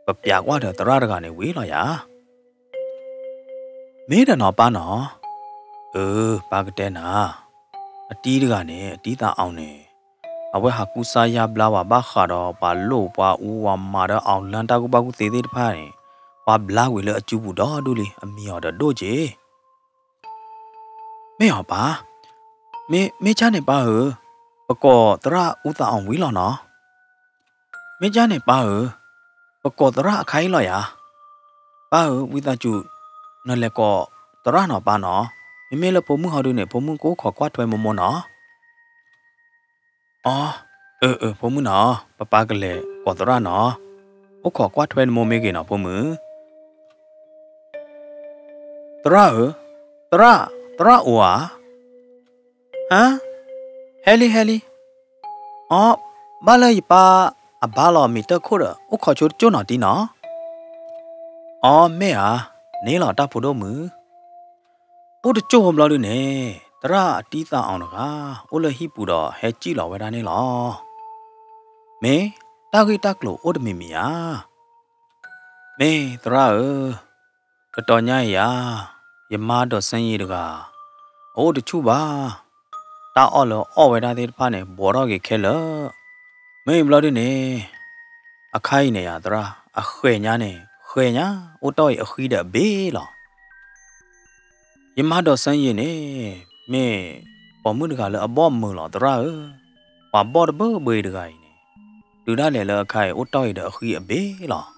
ပပျးကွၢ်ဒီးသရၣ်တဂၤန့ၣ်ဝံၤလီၤယၤ. မ့ၢ်ဒီးနီၤပၢ်နီၤ. အၢ, ပၢ်ကတဲနၤ, အတံၤတဂၤန့ၣ် အတံၤသးအီၣ်န့ၣ် အဝဲဟးကူစါယါဘျါဝဲဘၣ်ဃးဒီး ပှၤလိၣ်ပှၤအူ ပှၤမၤဒီးအီၣ်လၢတၢ်ကူၣ်ဘၣ်ကူၣ်သ့သ့ၣ်တဖၣ်န့ၣ် ပှၤဘျါကွံာ်လၢအစုပူၤဒီဒူၣ်လံ အမံၤအီၤဒီးဒိၣ်က့ၤ မ့ၢ်အီၤပၢ်. မ့ၢ်, မ့ၢ်ကၢ်န့ၣ်ပၢ်ဧၢ, ပကိးသရၣ်အူသးအီၣ်ဝံၤလီၤနီၤ. မ့ၢ်ကၢ်န့ၣ်ပၢ်ဧၢ, ပကိးသရၣ်အခါအံၤလီၤယၤ. ပၢ်ဧၢ, ဝံသးစူၤ နလဲၤကိးသရၣ်နီၤပၢ်နီၤ, မ့မ့ၢ်လၢဖိမုၣ်ဟီဒုန့ၣ် ဖိမုၣ်ကအိၣ်ခိးကွၢ်ထွဲမိၢ်မိၢ်နီၤ. အီ, အၢ အၢ ဖိမုၣ်နီၤ, ပၢ်ပၢ်ကလဲၤကိးသရၣ်နီၤ, အိၣ်ခိးကွၢ်ထွဲနမိၢ်မ့ၢ်ဂ့ၤနီၤ ဖိမုၣ်. သရၣ်ဧၢ, သရၣ်, သရၣ်အိၣ်ဧါ. ဟါ, ဟဲလံ ဟဲလံ. အီ, ဘၣ်လၢယပၢ်အဘါလီၤမ့ၢ်တၢ်ခိၣ်ဒီး အိၣ်ခိးဆိတကၠိၢ်နီၤတံၢ်နီၤ. အီ, မ့ၢ်ဧါ, န့ၣ်လီၤတၢ်ဖိဒိၣ်မုၣ်. အိၣ်တကၠိၢ်ဖိဘျီဒုန့ၣ် သရၣ်အတံသးအီၤတဂၤ အိၣ်လၢဟံၣ်ပူၤဒီးဟဲစံၣ်လီၤဝဲဒၣ်န့ၣ်လီၤ. မ့ၢ်တၢ်ဂ့ၢ်တၢ်ကျိၤအိၣ်တမံၤမံၤဧါ. မ့ၢ်သရၣ်ဧၢ, တတီၤညါအံၤဧါ, ယမါဒီးစဲယံၤတဂၤ အအိၣ်တဆူၣ်ဘၣ်. တၢ်အီၣ်လၢအီၣ်ဝဲဒၣ်သ့ၣ်တဖၣ်န့ၣ် ဘှီးထီၣ်က့ၤခဲလၢာ်. မ့ၢ်ဘျီဒုန့ၣ် အခါအံၤန့ၣ်ယါသရၣ် အဃဲၤညါန့ၣ် ဃဲၤညါ အိၣ်တ့ၢ်အံၤအဃံဒီးအဘ့ၣ်လီၤ. ယမါဒီးစဲယံၤန့ၣ် မ့ၢ်ပိာ်မုၣ်တဂၤလၢအဘီၣ်မုာ်လီၤသရၣ်ဧၢ, ပှၤဘီၣ်တဘၢဘၢအံၤတဂၤအံၤန့ၣ် တုၤဒၣ်လဲာ်လၢအခါအံၤ အိၣ်တ့ၢ်အံၤဒီးအဃံအဘ့ၣ်လီၤ.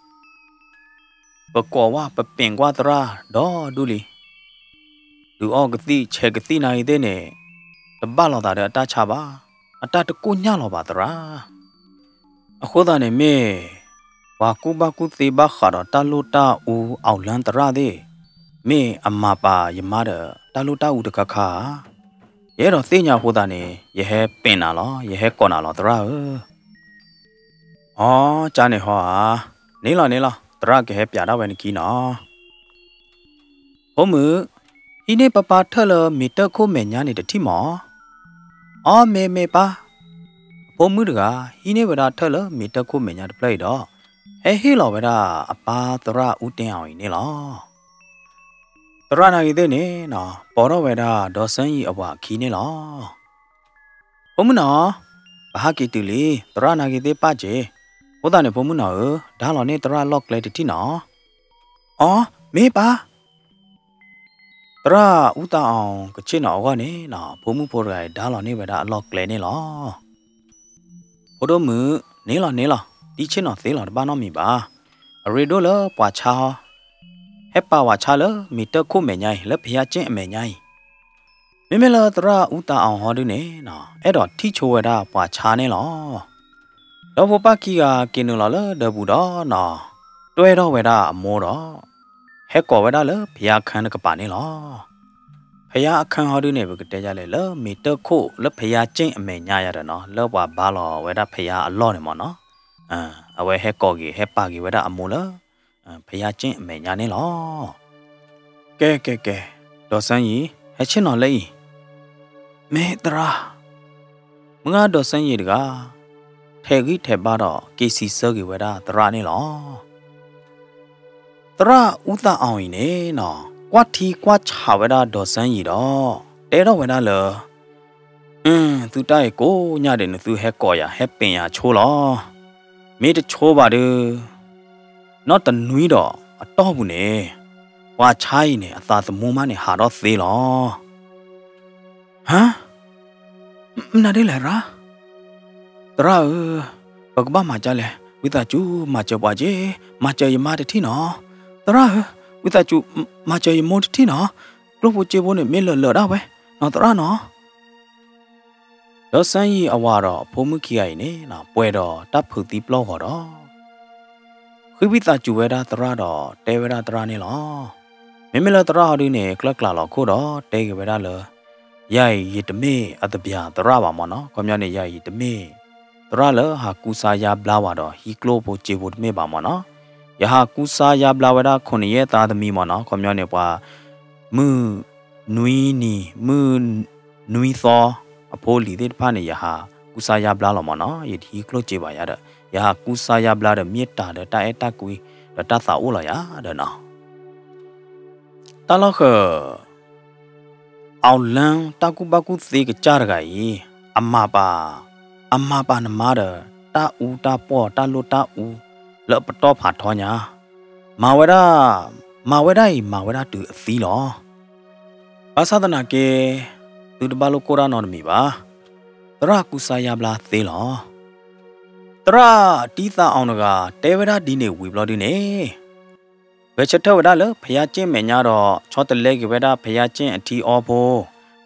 ပကိးဝဲ ပပ့ၤကွၢ်သရၣ်ဒီဒူၣ်လံ. ဒုးအီကသံၣ်ဆဲးကသံၣ်နာ်ဂ့ၤသ့ၣ်န့ၣ် တဘၣ်လိာ်သးဒီးအတၢ်ဆါဘၣ်, အတၢ်တကိၢ်ညၣ်လီၤဘၣ်သရၣ်. အဃိသတးန့ၣ်မ့ၢ် ပှၤကူၣ်ဘၣ်ကူၣ်သ့ဘၣ်ဃးဒီးတၢ်လိၣ်တၢ်အူအီၣ်လၢသရၣ်သ့ၣ်, မ့ၢ်အမၤပာ်ယမါဒီးတၢ်လိၣ်တၢ်အူတခါခါဧါ. ယအဲၣ်ဒိးသ့ၣ်ညါအဃိသတးန့ၣ် ယဟဲပ့ၤနၤလီၤ, ယဟဲကိးနၤလီၤသရၣ်ဧၢ. အီ, ကန့ၣ်ဟီဧါ, န့ၣ်လီၤန့ၣ်လီၤ, သရၣ်ကဟဲပျးဒၣ်ဝဲနခံနီၤ. ဖိမုၣ်, ဟံးန့ၢ်ပၢ်ပၢ်ထၢၣ်လၢမ့ၢ်တၢ်ခိၣ်မဲာ်ညါန့ၣ်တထံၣ်မး. အီ, မ့ၢ်မ့ၢ်ပၢ်. အဖိမုၣ်တဂၤ ဟံးန့ၢ်ဝဲဒၣ်ထၢၣ်လၢမ့ၢ်တၢ်ခိၣ်မဲာ်ညါတဖျၢၣ်အံၤဒီး ဟဲဟ့ၣ်လီၤဝဲဒၣ်အပၢ်သရၣ်အူတ့ၢ်အီၤအံၤန့ၣ်လီၤ. သရၣ်နာ်ဂ့ၤသ့ၣ်န့ၣ်နီၤ ပိာ်ထီၣ်ဝဲဒၣ်ဒီးစဲယံၤအဝၤအခံန့ၣ်လီၤ. ဖိမုၣ်နီၤ, ပဟးက့ၤတုၤလံ, သရၣ်နာ်ဂ့ၤသ့ၣ်ပၢ်က့ၤ. အဃိသတးန့ၣ် ဖိမုၣ်နီၤဧၢ, ဒါလီၤန့ၢ်သရၣ်အလီၢ်ကျဲတထံၣ်နီၤ. အီ, မ့ၢ်ပၢ်. သရၣ်အူသးအီၣ်ကဆ့ၣ်နီၤအဂီၢ်န့ၣ်နီၤ ဖိမုၣ်ဖိတဂၤအံၤ ဒါလီၤန့ၢ်ဝဲဒၣ်အလီၢ်ကျဲန့ၣ်လီၤ. ဖိဒိၣ်မုၣ်, န့ၣ်လီၤန့ၣ်လီၤ, တံဆ့ၣ်နီၤသ့လီၤ တဘၣ်နီတမံၤဘၣ်. အရ့ဒိၣ်လၢပှၤဆါဟီ, ဟဲပာ်ဝဲဆါလၢမ့ၢ်တၢ်ခိၣ်မဲာ်ညါအံၤ လၢဖယါက့ၣ်အမဲာ်ညါအံၤ. မ့မ့ၢ်လၢသရၣ်အူသးအီၣ်ဟီဒုန့ၣ်နီၤ အဲၣ်ဒိးထံၣ်ဆိဝဲဒၣ်ပှၤဆါန့ၣ်လီၤ. ဒီဖိပၢ်ခံဂၤက့ၤနုာ်လီၤလၢဒၢးပူၤဒီးနီၤ တွဲၢ်ထီၣ်ဝဲဒၣ်အမိၢ်ဒီး ဟဲကိးဝဲဒၣ်လၢဖယါခၢၣ်တကပၤန့ၣ်လီၤ. ဖယါအခၢၣ်ဟီဒုန့ၣ် ပကတဲယလဲၣ် လၢမ့ၢ်တၢ်ခိၣ်လၢဖယါက့ၣ်အမဲာ်ညါယၤဒီးနီၤ လၢပှၤဘါလီၤဝဲဒၣ်ဖယါအလီၢ်န့ၣ်မ့ၢ်နီၤ. အဝဲဟဲကိးက့ၤ ဟဲပာ်က့ၤဝဲဒၣ်အမိၢ်လၢ ဖယါက့ၣ်အမဲာ်ညါန့ၣ်လီၤ. ကဲ ကဲ ကဲ, ဒီးစဲယံၤ ဟဲဆ့ၣ်နီၤလၢအံၤ. မ့ၢ်သရၣ်. မုၢ်ဂၤဒီးစဲယံၤတဂၤ ထဲးဂံၢ်ထဲးဘါဒီး က့ၤစံးဆၢက့ၤဝဲဒၣ်သရၣ်န့ၣ်လီၤ. သရၣ်အူသးအီၣ်အံၤန့ၣ်နီၤ ကွၢ်ထံကွၢ်ဆးဝဲဒၣ်ဒီးစဲယံၤဒီး တဲထီၣ်ဝဲဒၣ်လၢ အၢ သုတၢ်အံၤကိးညါဒီး နသုဟဲကိးယၤ ဟဲပ့ၤယၤဆိလီၤ. မ့ၢ်တဆိဘၣ်ဒီး နီၢ်တနွံဒီးအတီၢ်ပူၤန့ၣ် ပှၤဆါအံၤန့ၣ် အသးသမူမးန့ၣ် ဟးထီၣ်သ့လီၤ. ဟါ, မနုၤဒ်လဲၣ်ရၣ်. သရၣ်ဧၢ, ပကဘၣ်မၤဒ်လဲၣ်, ဝံသးစူၤမၤစၢၤပှၤက့ၤ, မၤစၢၤယမါတထံၣ်နီၤ. သရၣ်ဧၢ, ဝံသးစူၤ မၤစၢၤယမိၢ်တထံၣ်နီၤ. ကျိၣ်ဖိစ့ဖိန့ၣ် မ့ၢ်လၢာ်လၢာ်ဒၣ်ဝဲ, နီၤသရၣ်နီၤ. ဒီးစဲယံၤအဝၤဒီးအဖိမုၣ်ခံဂၤအံၤန့ၣ် ပှဲၤဒီးတၢ်ဖုးသံပျီၢ်ဂီၤဒီး ဃ့ဝံသးစူၤဝဲဒၣ်သရၣ်ဒီး တဲဝဲဒၣ်သရၣ်န့ၣ်လီၤ. မ့မ့ၢ်လၢသရၣ်ဟီဒုန့ၣ် ကျၢ်ကျၢ်လီၤခိၣ်ဒီး တဲက့ၤဝဲဒၣ်လၢ ယၤအံၤယတမ့ၢ်အသဘျၢသရၣ်ဘၣ်မ့ၢ်နီၤ. ခီပညီန့ၣ် ယၤအံၤယတမ့ၢ် သရၣ်လၢဟးကူစါယါဘျါဝဲဒီး ဟံးကျိၣ်ဖိစ့ဖိတမ့ၢ်ဘၣ်မ့ၢ်နီၤ. ယဟးကူစါယါဘျါဝဲဒၣ် ခိၣ်နယဲၢ်သးသမံမ့ၢ်နီၤ. ခီပညီန့ၣ် ပှၤ မုၢ်နွံနံၤ မုၢ်နွံသီ အဖိအလံၤသ့ၣ်တဖၣ်န့ၣ် ယဟးကူစါယါဘျါလီၤမ့ၢ်နီၤ. ယတဟံးကျိၣ်စ့ဘၣ်ယၤဒီး ယဟးကူစါယါဘျါဒီး မ့ၢ်တၢ်ဒီးတၢ်အဲၣ်တၢ်ကွံ ဒီးတၢ်သးအိၣ်လီၤယၤဒီးနီၤ. တၢ်လီၢ်ဃၢၤ အီၣ်လၢတၢ်ကူၣ်ဘၣ်ကူၣ်သ့ကစၢ်တဂၤအံၤ အမၤပာ်, အမၤပာ်နမါဒီး တၢ်အူတၢ်ပီၢ် တၢ်လိၣ်တၢ်အူ လၢအပတီၢ်ဖးထီညါ, မၤဝဲဒၣ်, မၤဝဲဒၣ်အံၤ မၤဝဲဒၣ်တုၤအသံလီၤ. ဘၣ်ဆၣ်သနာ်က့ သုတဘၣ်လိၣ်ကိၢ်တၢ်နီတမံၤဘၣ်. သရၣ်ကူစါယါဘျါသ့လီၤ. သရၣ်တံသးအီၣ်တဂၤ တဲဝဲဒၣ်ဒ်န့ၣ်ဝံၤဘျီဒုန့ၣ် ဂဲၤဆၢထၢၣ်ဝဲဒၣ်လၢဖယၣ်ကၠ့ၣ်မဲာ်ညါဒီး ဆီတလဲက့ၤဝဲဒၣ်ဖယၣ်ကၠ့ၣ်အထံအီဖိ,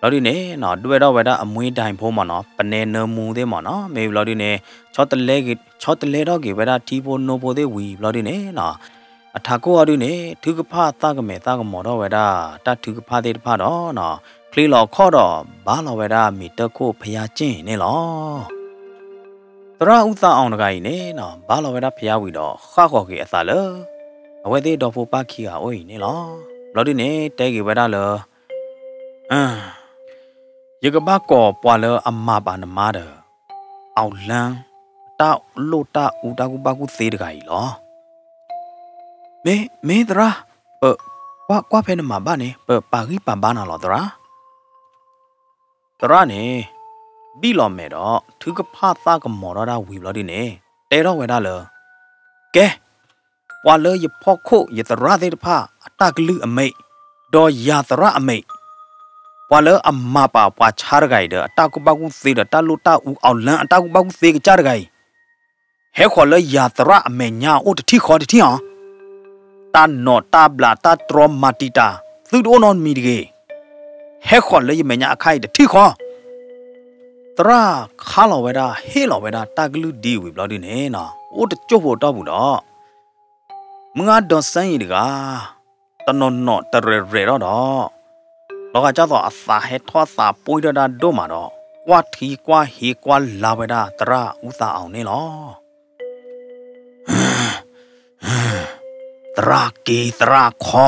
ဘျီဒုန့ၣ်နီၤ ဒွဲၣ်ထီၣ်ဝဲဒၣ်အမှ့ဒၣ်ဖိမ့ၢ်နီၤ ပနဲနၢမူသ့ၣ်မ့ၢ်နီၤ မ့ၢ်ဘျီဒုန့ၣ် ဆီတလဲထီၣ်က့ၤဝဲဒၣ်ထံဖိနိဖိသ့ၣ်ဝံၤဘျီဒုန့ၣ်နီၤ အထးခိၣ်အီၤဒုန့ၣ် ထုကဖၣ်သးကမဲာ်သးကမီၤထီၣ်ဝဲဒၣ် တၢ်ထုကဖၣ်သ့ၣ်တဖၣ်ဒီးနီၤ ချ့လီၤခီၣ်ဒီး ဘါလီၤဝဲဒၣ်မ့ၢ်တၢ်ခိၣ်ဖယၣ်ကၠ့ၣ်န့ၣ်လီၤ. သရၣ်အူသးအီၤတဂၤအံၤန့ၣ်နီၤ ဘါလီၤဝဲဒၣ်ဖယၣ်ဝံၤဒီး ဃၣ်ဃီၤက့ၤအသးလၢ အဝဲသ့ၣ်ဒီဖိပၢ်ခံဂၤအိၣ်အံၤန့ၣ်လီၤ. ဘျီဒုန့ၣ် တဲက့ၤဝဲဒၣ်လၢ ယကဘၣ်ကိးပှၤလၢအမၤပာ်နမါဒီး အီၣ်လၢ တၢ်လိၣ်တၢ်အူတၢ်ကူၣ်ဘၣ်ကူၣ်သ့တဂၤအံၤလီၤ. မ့ၢ် မ့ၢ်သရၣ်, ပ ကွၢ် ကွၢ်ဖဲနမၤဘၣ်န့ၣ် ပပာ်ဂံၢ်ပာ်ဘါနၤလီၤသရၣ်. သရၣ်န့ၣ် ဘံၣ်လီၤမဲာ်ဒီး ထုကဖၣ်သးကမီၤထီၣ်ဒၣ်ဝံၤဘျီဒုန့ၣ် တဲထီၣ်ဝဲဒၣ်လၢ ကဲ, ပှၤလၢယဖီခိၣ်ယသရၣ်သ့ၣ်တဖၣ် အတၢ်ကလုၢ်အမဲာ်, ဒီးယၤသရၣ်အမဲာ်, ပှၤလၢအမၤပာ်ပှၤဆါတဂၤအံၤဒီး အတၢ်ကူၣ်ဘၣ်ကူၣ်သ့ဒီးတၢ်လိၣ်တၢ်အူ အီၣ်လၢအတၢ်ကူၣ်ဘၣ်ကူၣ်သ့ကစၢ်တဂၤအံၤ ဟဲဃီၤလၢယၤသရၣ်အမဲာ်ညါအိၣ်တထံၣ်ဃီတထံၣ်အီၤ. တၢ်နီၣ်တၢ်ဘျးတၢ်တြီမၤတံာ်တာ် သုတအိၣ်နီတမံၤတဂ့ၤ. ဟဲဃီၤလၢယမဲာ်ညါအခါအံၤတထံၣ်ဃီ. သရၣ်ခါလီၤဝဲဒၣ် ဟ့ၣ်လီၤဝဲဒၣ်တၢ်ကလုၢ်ဒ်အံၤဝံၤဘျီဒုန့ၣ်နီၤ အိၣ်တကၠိၢ်ဖိအတီၢ်ပူၤဒီး မုၢ်ဂၤဒီးစဲယံၤတဂၤ တနီၤနီၤတရဲၣ်ရဲၣ်ထီၣ်ဒီး လီၤဂာ်ကၢ်သိးအသးဟဲထီၣ်သးပှံၢ်ထီၣ်ဒၣ်ဒိၣ်မးဒီး ကွၢ်ထံကွၢ်ဟ့ကွၢ်လါဝဲဒၣ်သရၣ်အူသးအီၤန့ၣ်လီၤ. သရၣ်က့သရၣ်ခီ,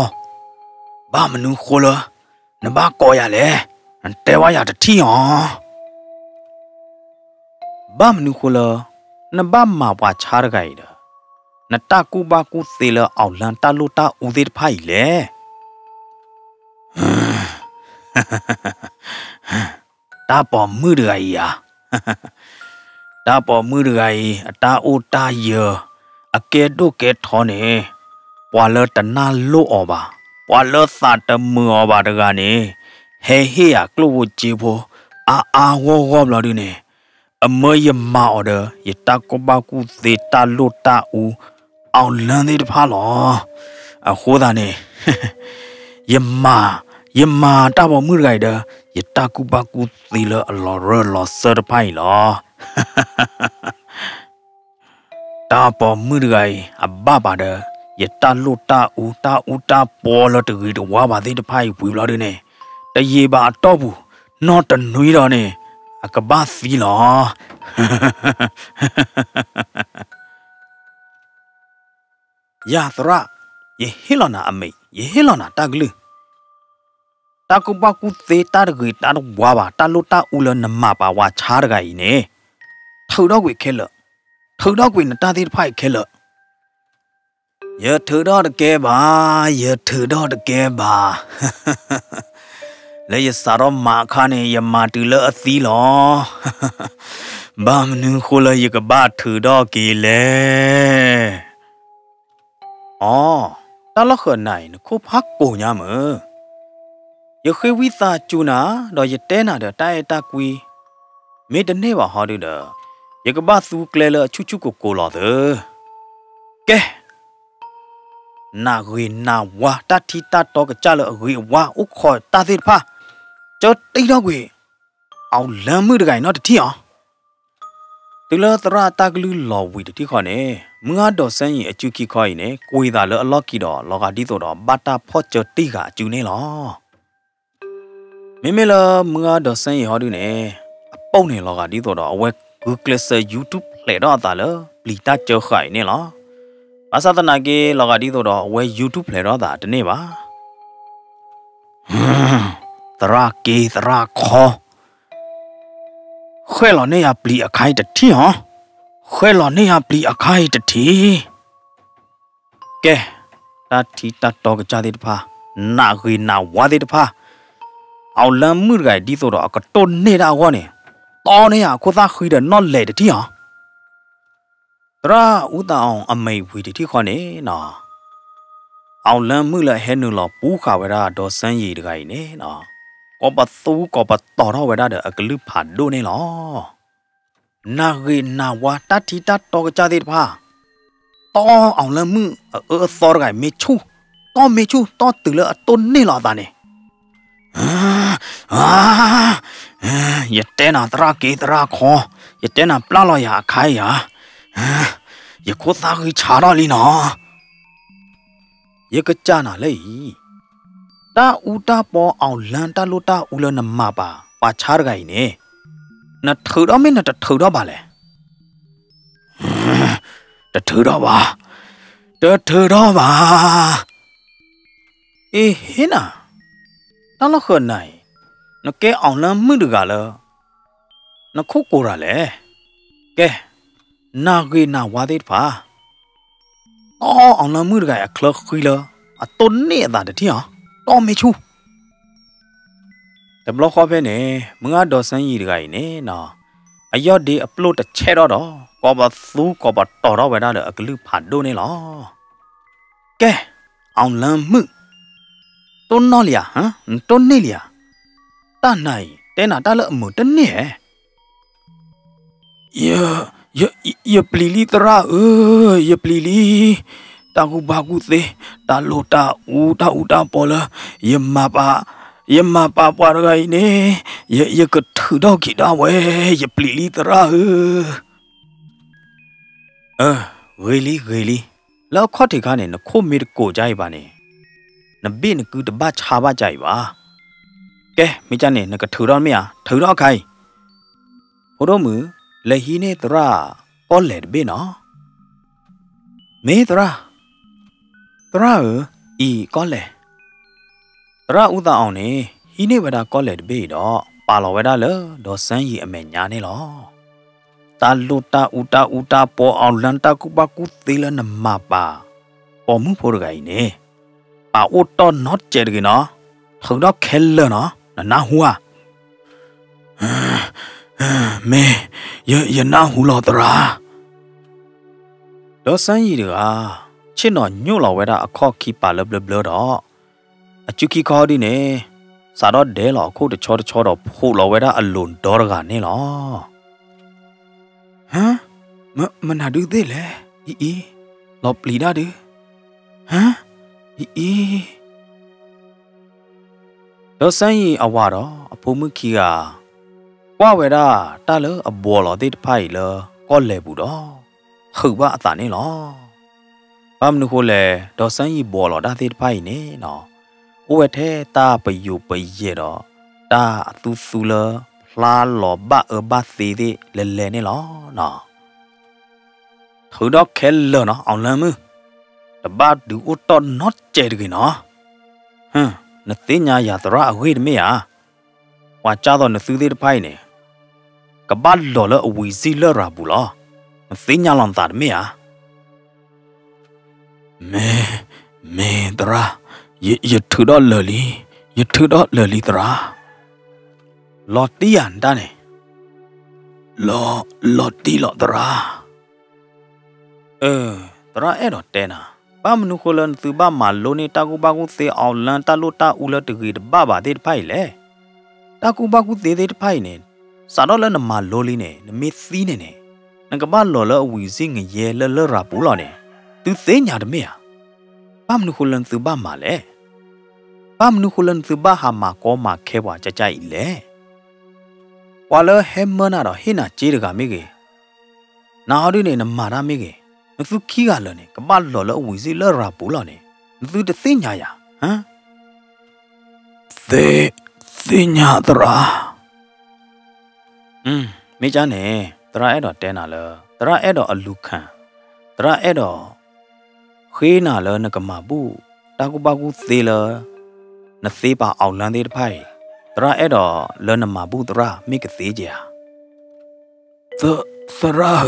ဘၣ်မနုၤဃိလၢ နဘၣ်ကိးယၤလဲၣ်, နတဲဘၣ်ယၤတထံၣ်အီၤ. ဘၣ်မနုၤဃိလၢ နဘၣ်မၤပှၤဆါတဂၤအံၤဒီး နတၢ်ကူၣ်ဘၣ်ကူၣ်သ့လၢအီၣ်လၢတၢ်လိၣ်တၢ်အူသ့ၣ်တဖၣ်အံၤလဲၣ်. တၢ်ပိာ်မုၣ်တဂၤအံၤဧါ, တၢ်ပိာ်မုၣ်တဂၤအံၤ အတၢ်အိၣ်တၢ်ယၢၤ အကဲဒိၣ်ကဲထီန့ၣ် ပှၤလၢတနၢ်လိၣ်အီၤဘၣ်, ပှၤလၢသးတမုာ်အီၤဘၣ်တဂၤန့ၣ် ဟဲဟ့ၣ်ယၤကျိၣ်ဖိစ့ဖိ အါအါဂီၢ်ဂီၢ်ဘျီဒုန့ၣ် အမၢယမၤအီၤဒီး ယတၢ်ကူၣ်ဘၣ်ကူၣ်သ့တၢ်လိၣ်တၢ်အူ အီၣ်လၢသ့ၣ်တဖၣ်လီၤ. အဃိသတးန့ၣ် ယမၤ, ယမၤတၢ်ပိာ်မုၣ်တဂၤအံၤဒီး ယတၢ်ကူၣ်ဘၣ်ကူၣ်သ့လၢအလီၤရၢၢ်လီၤစၢၢ်တဖၣ်အံၤလီၤ. တၢ်ပိာ်မုၣ်တဂၤအံၤ အဘၣ်ပာ်ဒီး ယတၢ်လိၣ်တၢ်အူ တၢ်အူတၢ်ပီလၢတဂ့ၤတဝါဘၣ်သ့ၣ်တဖၣ်အံၤဝံၤဘျီဒုန့ၣ် တယံာ်ဘၣ်အတီၢ်ပူၤ နီၢ်တနွံဒီးန့ၣ် အကဘၣ်သံလီၤ. ယၤသရၣ်, ယဟ့ၣ်လီၤနၤအမဲာ်, ယဟ့ၣ်လီၤနၤတၢ်ကလုၢ်, တၢ်ကူၣ်ဘၣ်ကူၣ်သ့တၢ်တဂ့ၤတၢ်တဝါဘၣ် တၢ်လိၣ်တၢ်အူလၢနမၤပာ်ပှၤဆါတဂၤအံၤန့ၣ် ထုးထီၣ်ကွံာ်ခဲလၢာ်, ထုးထီၣ်ကွံာ်နတၢ်သ့ၣ်တဖၣ်အံၤခဲလၢာ်. ယထုးထီၣ်တကဲဘၣ်, ယထုးထီၣ်တကဲဘၣ်. လၢယစးထီၣ်မၤအခါန့ၣ် ယမၤတုၤလၢအသံလီၤ. ဘၣ်မနုၤဃိလၢယကဘၣ်ထုးထီၣ်က့ၤလဲၣ်. အီ, တၢ်လီၢ်ဃၢၤနၤအံၤ နခိၣ်ဖးကိာ်ညါမုၢ်, ယဃ့ဝံသးစူၤနၤ ဒီးယတဲနၤဒီးတၢ်အဲၣ်တၢ်ကွံ မ့ၢ်တန့ၢ်ဘၣ်ဟီဒုဒီး ယကဘၣ်သူကျဲလၢအဆူၣ်ဆူၣ်ကိၢ်ကိၢ်လီၤသု. ကဲ, နၢ်ဂ့ၤနၢ်ဝါ တၢ်ထံတၢ်တီကစၢ်လၢအဂ့ၤအဝါအိၣ်ခိးတၢ်သ့ၣ်တဖၣ် ကၢတံထီၣ်ကွံာ် အီၣ်လၢမုၣ်တဂၤအံၤနီတထံၣ်အီၤ. တုၤလၢသရၣ်တၢ်ကလုၢ်လီၤဝံၤတထံၣ်ဃီန့ၣ် မုၢ်ဂၤဒီးစဲယံၤအစုခံခီအံၤန့ၣ် ကွံာ်သးလၢအလီၢ်ခံဒီး လီၤဂာ်ဒ်သိးဒီး ဘၣ်တၢ်ဖီၣ်စၢတံၢ်ဃာ်အစုန့ၣ်လီၤ. မ့မ့ၢ်လၢမုၢ်ဂၤဒီးစဲယံၤဟီဒုန့ၣ် အပိာ်န့ၣ်လီၤဂာ်ဒ်သိးဒီး အဝဲဂုာ်ကျဲးစၢး YouTube ဖျဲးထီၣ်အသးလၢ ပျံၤတၢ်စၢဃာ်အံၤန့ၣ်လီၤ. ဘၣ်ဆၣ်သနာ်က့ လီၤဂာ်ဒ်သိးဒီး အဝဲ YouTube ဖျဲးထီၣ်အသးတန့ၢ်ဘၣ်. သရၣ်က့သရၣ်ခီ ဃဲၣ်လီၤန့ၢ်ယၤပျံၤအခါအံၤတထံၣ်အီၤ, ဃဲၣ်လီၤန့ၢ်ယၤပျံၤအခါအံၤတထံၣ်. ကဲ, တၢ်ထံတၢ်တီကစၢ်သ့ၣ်တဖၣ်, နၢ်ဂ့ၤနၢ်ဝါသ့ၣ်တဖၣ်, အီၣ်လၢမုၣ်တဂၤအံၤဒ်သိးဒီးအကတိၢ်န့ၢ်တၢ်အဂီၢ်န့ၣ်, တီန့ၢ်ယၤအခိၣ်သၣ်ဃံဒီးနီၣ်လဲၣ်တထံၣ်အီၤ. သရၣ်အူသးအီၤအမဲာ်ဝံၤတထံၣ်ဃီန့ၣ်နီၤ, အီၣ်လၢမုၣ်လၢအဟဲနုာ်လီၤပူၤဃာ်ဝဲဒၣ်ဒီးစၢယံၤတဂၤအံၤန့ၣ်နီၤ, ကိးပသူကိးပတီၤထီၣ်ဝဲဒၣ်ဒီးအကလုၢ်ဖးဒိၣ်န့ၣ်လီၤ. နၢ်ဂ့ၤနၢ်ဝါတၢ်ထံတၢ်တီကစၢ်သ့ၣ်တဖၣ်, တီအီၣ်လၢမုၣ်အအၢအသီတဂၤအံၤမ့ၢ်ဆူၣ်, တီၢ်မ့ၢ်ဆူၣ် တီၢ်တုၤလၢအတိၢ်န့ၢ်လီၤအသးန့ၣ်, ယတဲနၤသရၣ်က့သရၣ်ခီ, ယတဲနၤပျၢ်လီၤယၤအခါအံၤဧါ, ယခိၣ်သၣ်ဂံၢ်ဆါထီၣ်လံနီၤ. ယကစၢ်နၤလၢအံၤ, တၢ်အူတၢ်ပီ အီၣ်လၢတၢ်လိၣ်တၢ်အူလၢနမၤပာ်ပှၤဆါတဂၤအံၤန့ၣ်, နထုးထီၣ်မ့ၢ်နတထုးထီၣ်ဘၣ်လဲၣ်. တထုးထီၣ်ဘၣ်, တထုးထီၣ်ဘၣ်. အ့ဟ့နၤ, တၢ်လီၢ်ဃၢၤနၤအံၤ, နကဲအီၣ်လၢမုၣ်တဂၤလၢ နခိၣ်ကိးတၢ်လဲၣ်. ကဲ, နၢ်ဂ့ၤနၢ်ဝါသ့ၣ်တဖၣ်, တီၢ်အီၣ်လၢမုၣ်တဂၤအံၤအချၢဃံလၢ အတိၢ်န့ၢ်အသးတထံၣ်အီၤ, တီၢ်မ့ၢ်ဆူၣ်. တဘျီဃီဖဲန့ၣ် မုၢ်ဂၢ်ဒီးစၢယံၤတဂၤအံၤန့ၣ်နီၤ, အယီၢ်ဒ့အပျိၢ်တဆဲးထီၣ်ဒီး ကိးပသူကိးပတီၤထီၣ်ဝဲဒၣ်ဒီးအကလုၢ်ဖးဒိၣ်န့ၣ်လီၤ. ကဲ, အီၣ်လၢမုၣ်, တိၢ်နီၣ်လံဧါ, နတိၢ်န့ၢ်လံဧါ, တၢ်နၤအံၤ တဲနၤတၢ်လၢအမုာ်တန့ၢ်ဧါ. ယ, ယ, ယပျံၤလံသရၣ်ဧၢ, ယပျံၤလံ, တၢ်ကူၣ်ဘၣ်ကူၣ်သ့, တၢ်လိၣ်တၢ်အူတၢ်အူတၢ်ပီလၢ ယမၤပာ်, ယမၤပာ်ပှၤတဂၤအံၤန့ၣ်, ယ, ယကထုးထီၣ်က့ၤဒၣ်ဝဲ, ယပျံၤလံသရၣ်ဧၢ. အၢ, ဂ့ၤလံဂ့ၤလံ, လၢအခီၣ်ထံးခါန့ၣ် နခိၣ်မ့ၢ်တကိးကါအံၤဘၣ်န့ၣ်, နဘ့ၣ်နကုတဘၣ်ဆါဘၣ်ကါအံၤဘၣ်. ကဲ, မ့ၢ်ကါန့ၣ် နကထုးထီၣ်မ့ၢ်ဧါ, ထုးထီၣ်အခါအံၤ, ဖိဒိၣ်မုၣ်, လဲၤဟံးန့ၢ်သရၣ်ကီၢ်လဲၢ်တဘ့ၣ်နီၤ. မ့ၢ်သရၣ်, သရၣ်ဧၢ, အံၤကီၢ်လဲၢ်. သရၣ်အူသးအီၤန့ၣ် ဟံးန့ၢ်ဝဲဒၣ်ကီၢ်လဲၢ်တဘ့ၣ်အံၤဒီး ပာ်လီၤဝဲဒၣ်လၢဒီးစၢယံၤအမဲာ်ညါန့ၣ်လီၤ. တၢ်လိၣ်တၢ်အူတၢ်အူတၢ်ပီ အီၣ်လၢတၢ်ကူၣ်ဘၣ်ကူၣ်သ့လၢနမၤပာ် ပိာ်မုၣ်ဖိတဂၤအံၤန့ၣ်, ပာ်အိၣ်တီၢ်နီတစဲးတဂ့ၤနီၤ, ထုးထီၣ်ခဲလၢာ်နီၤ, နနၢ်ဟူဧါ. မ့ၢ်, ယ, ယနၢ်ဟူလီၤသရၣ်. ဒီးစၢယံၤတဂၤ, ဆ့ၣ်နီၤညိၣ်လီၤဝဲဒၣ်အခီၣ်ခံပၤလၢဘျၢဘျၢဒီး, အစုခံခီဒုန့ၣ်, စးထီၣ်ဒဲးလီၤအခိၣ်တဆီတဆီဒီး ဖိးလီၤဝဲဒၣ်အလိၤဒီတဂၤန့ၣ်လီၤ. ဟၢ, မနုၤဒုသ့ၣ်လဲၣ်, အံၤအံၤ, လီၤပျံၤတၢ်ဒု, ဟၢ, အံၤအံၤ. ဒီးစၢယံၤအဝၤဒီးအဖိမုၣ်ခံဂၤ, ကွၢ်ဝဲဒၣ်တၢ်လၢအဘှီးလီၤသ့ၣ်တဖၣ်အံၤလၢကီၢ်လဲၢ်ပူၤဒီး, ထုးဘၣ်အသးန့ၣ်လီၤ. ဘၣ်မနုၤဃိလဲၣ်, ဒီးစၢယံၤဘှီးလီၤတၢ်သ့ၣ်တဖၣ်အံၤန့ၣ်နီၤ, အိၣ်ဝဲထဲတၢ်ပယိၤပယဲၢ်ဒီး, တၢ်အသူသူလၢဖျါလီၤဘၣ်အၢဘၣ်သီသ့ၣ်လဲၤလဲၤန့ၣ်လီၤ. ထုးထီၣ်ခဲလၢာ်နီၤ အီၣ်လၢမုၣ်, တဘၣ်ဒုးအိၣ်တီၢ်နီတစဲးတဂ့ၤနီၤ. နသ့ၣ်ညါယၤသရၣ်အဂ့ၢ်တမ့ၢ်ဧါ. ပှၤကၢ်သိးနသုသ့ၣ်တဖၣ်အံၤန့ၣ်, ကဘၣ်လီၤလၢအဝံၤစံၣ်လၢရၤပူၤလီၤ. နသ့ၣ်ညါလီၤနသးတမ့ၢ်ဧါ. မ့ၢ်, မ့ၢ်သရၣ်, ယထုးထီၣ်လၢာ်လံ, ယထုးထီၣ်လၢာ်လံသရၣ်. လီၤတံၢ်ဧါနတၢ်န့ၣ်. လီၤ, လီၤတံၢ်လီၤသရၣ်. အၢ, သရၣ်အဲၣ်ဒိးတဲနၤ, ဘၣ်မနုၤဃိလၢနသုဘၣ်မၤလိန့ၢ်တၢ်ကူၣ်ဘၣ်ကူၣ်သ့အီၣ်လၢတၢ်လိၣ်တၢ်အူလၢတဂ့ၤတဘၣ်ဘၣ်သ့ၣ်တဖၣ်အံၤလဲၣ်. တၢ်ကူၣ်ဘၣ်ကူၣ်သ့သ့ၣ်တဖၣ်အံၤန့ၣ်, စးထီၣ်လၢနမၤလိလံန့ၣ် နမ့ၢ်သံန့ၣ်န့ၣ်, နကဘၣ်လီၤလၢအဝံၤစံၣ်ငရဲလၢလရာ်ပူၤလီၤန့ၣ်, သုသ့ၣ်ညါတမ့ၢ်ဧါ. ဘၣ်မနုၤဃိလၢနသုဘၣ်မၤလဲၣ်. ဘၣ်မနုၤဃိလၢနသုဘၣ်ဟးမၤကီမၤခဲပှၤကၢ်ကၢ်အံၤလဲၣ်. ပှၤလၢဟဲမၢနၤဒီးဟ့ၣ်နၤစ့တဂၤမ့ၢ်ဂ့ၤ, နဟီဒုန့ၣ်နမၤတၢ်မ့ၢ်ဂ့ၤ, နသုခံဂၤလၢာ်န့ၣ် ကဘၣ်လီၤလၢအဝံၤစံၣ်လၢရၤပူၤလီၤန့ၣ်, နသုတသ့ၣ်ညါယၤ. သ့ၣ်, သ့ၣ်ညါသရၣ်. မ့ၢ်ကၢ်န့ၣ် သရၣ်အဲၣ်ဒိးတဲနၤလၢ သရၣ်အဲၣ်ဒိးအလူၤခၣ်, သရၣ်အဲၣ်ဒိး ဃ့နၤလၢနကမၤဘူၣ် တၢ်ကူၣ်ဘၣ်ကူၣ်သ့လၢ နသ့ပာ်အီၣ်လၢသ့ၣ်တဖၣ်အံၤ, သရၣ်အဲၣ်ဒိးလၢနမၤဘူၣ်သရၣ်မ့ၢ်ကသ့ကဲဧါ. သရၣ်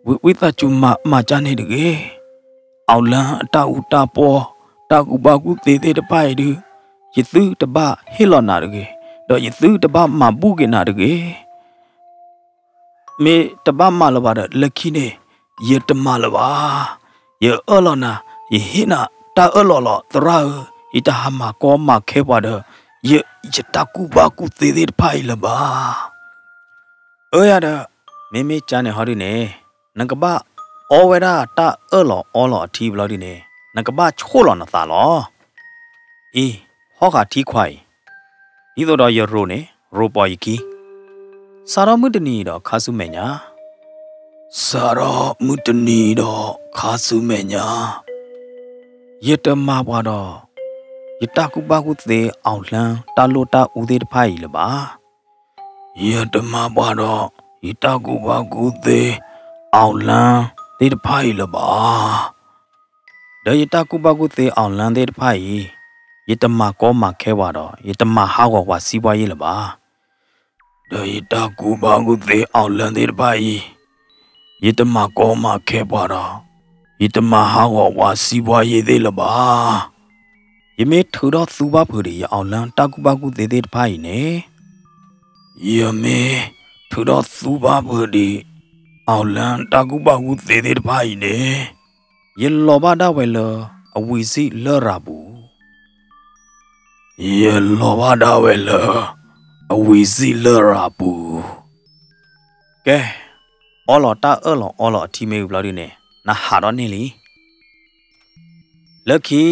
ဧၢ, ဝံသးစူၤမၤကၢ်န့ၣ်တဂ့ၤ. အီၣ်လၢအတၢ်အူတၢ်ပီ, တၢ်ကူၣ်ဘၣ်ကူၣ်သ့သ့ၣ်တဖၣ်အံၤဒု, ယသုတဘၣ်ဟ့ၣ်လီၤနၤတဂ့ၤ, ဒီးယသုတဘၣ်မၤဘူၣ်က့ၤနၤတဂ့ၤ. မ့ၢ်တဘၣ်မၤလၢၤဘၣ်ဒီး လၢခံန့ၣ် ယတမၤလၢၤဘၣ်. ယအၢၣ်လီၤနၤ, ယဟ့ၣ်နၤတၢ်အၢၣ်လီၤလီၤ သရၣ်ဧၢ, ယတဟးမၤကီမၤခဲပှၤဒီး ယ, ယတၢ်ကူၣ်ဘၣ်ကူၣ်သ့သ့ၣ်တဖၣ်အံၤလၢၤဘၣ်. အၢယၤဒီး, မ့မ့ၢ်ကၢ်န့ၣ်ဟီဒုန့ၣ်, နကဘၣ်အီဝဲဒၣ်တၢ်အၢၣ်လီၤအီလီၤအထံဘျီဒုန့ၣ်, နကဘၣ်ဆိၣ်လီၤနသးလီၤ. အံၤ, ဖီဃာ်ထံခွါအံၤ, ဒ်သိးဒီးယရိၤန့ၣ် ရိၤပိာ်ယခံ, စးထီၣ်မုၢ်တနံၤဒီးခါဆူမဲာ်ညါ, စးထီၣ်မုၢ်တနံၤဒီးခါဆူမဲာ်ညါ, ယတမၤပှၤဒီး ယတၢ်ကူၣ်ဘၣ်ကူၣ်သ့ အောင်လံတၢ်လိၣ်တၢ်အူသ့ၣ်တဖၣ်အံၤလၢၤဘၣ်. ယတမၤပှၤဒီး ယတၢ်ကူၣ်ဘၣ်ကူၣ်သ့ အောင်လံသ့ၣ်တဖၣ်အံၤလၢၤဘၣ်. ဒီးယတၢ်ကူၣ်ဘၣ်ကူၣ်သ့ အောင်လံသ့ၣ်တဖၣ်အံၤ, ယတမၤကီမၤခဲပှၤဒီး ယတမၤဟးဂီၤပှၤစံးပှၤယ့ၢ်လၢၤဘၣ်. ဒီးယတၢ်ကူၣ်ဘၣ်ကူၣ်သ့ အောင်လံသ့ၣ်တဖၣ်အံၤ, ယတမၤကီမၤခဲပှၤဒီး ယတမၤဟးဂီၤပှၤစံးပှၤယ့ၢ်သ့ၣ်လၢၤဘၣ်. ယမ့ၢ်ထုးထီၣ်သူဘၣ်ဖုးဒံး ယအောင်လံတၢ်ကူၣ်ဘၣ်ကူၣ်သ့သ့ၣ်တဖၣ်အံၤန့ၣ်, ယမ့ၢ်ထုးထီၣ်သူဘၣ်ဖုးဒံး အောင်လံတၢ်ကူၣ်ဘၣ်ကူၣ်သ့သ့ၣ်တဖၣ်အံၤန့ၣ်, ယလီၤဘၣ်ဒၣ်ဝဲလၢအဝံၤစံၣ်လရာ်ပူၤ. ယလီၤဘၣ်ဒၣ်ဝဲလၢအဝံၤစံၣ်လရာ်ပူၤ. ကဲ, အီလီၤတၢ်အၢၣ်လီၤအီလီၤအထံမ့ၢ်ဝံၤဘျီဒုန့ၣ် နဟးထီၣ်န့ၢ်လံ. လၢခံ,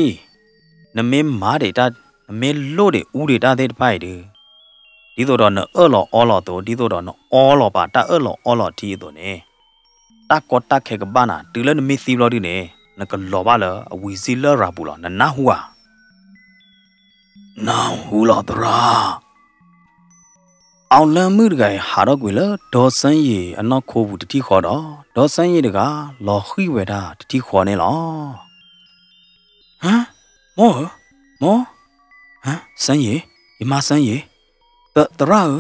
နမ့ၢ်မၤဒံးတၢ်, နမ့ၢ်လိၣ်ဒံးအူဒံးတၢ်သ့ၣ်တဖၣ်အံၤဒု, ဒ်သိးဒီးနအၢၣ်လီၤအီလီၤအသိး, ဒ်သိးဒီးနအီလီၤပာ်တၢ်အၢၣ်လီၤအီလီၤထံအသိးန့ၣ်, တၢ်ကီတၢ်ခဲကဘၣ်နၤ, တုၤလၢနမ့ၢ်သံဘျီဒုန့ၣ် နကလီၤဘၣ်လၢအဝံၤစံၣ်လရာ်ပူၤလီၤ. နနၢ်ဟူဧါ. နၢ်ဟူလီၤသရၣ်. အောင်လံမုၣ်တဂၤအံၤ ဟးထီၣ်ကွံာ်လၢဒီးစဲယ့ၤအနီၢ်ခိပူၤတထံၣ်ဃီဒီး, ဒီးစဲယ့ၤတဂၤ လီၤဃံၣ်ဝဲဒၣ်တထံၣ်ဃီန့ၣ်လီၤ. ဟါ, မိၢ်ဧၢ, မိၢ်, ဟါ, စဲယ့ၤ, ယမါစဲယ့ၤ, သရၣ်ဧ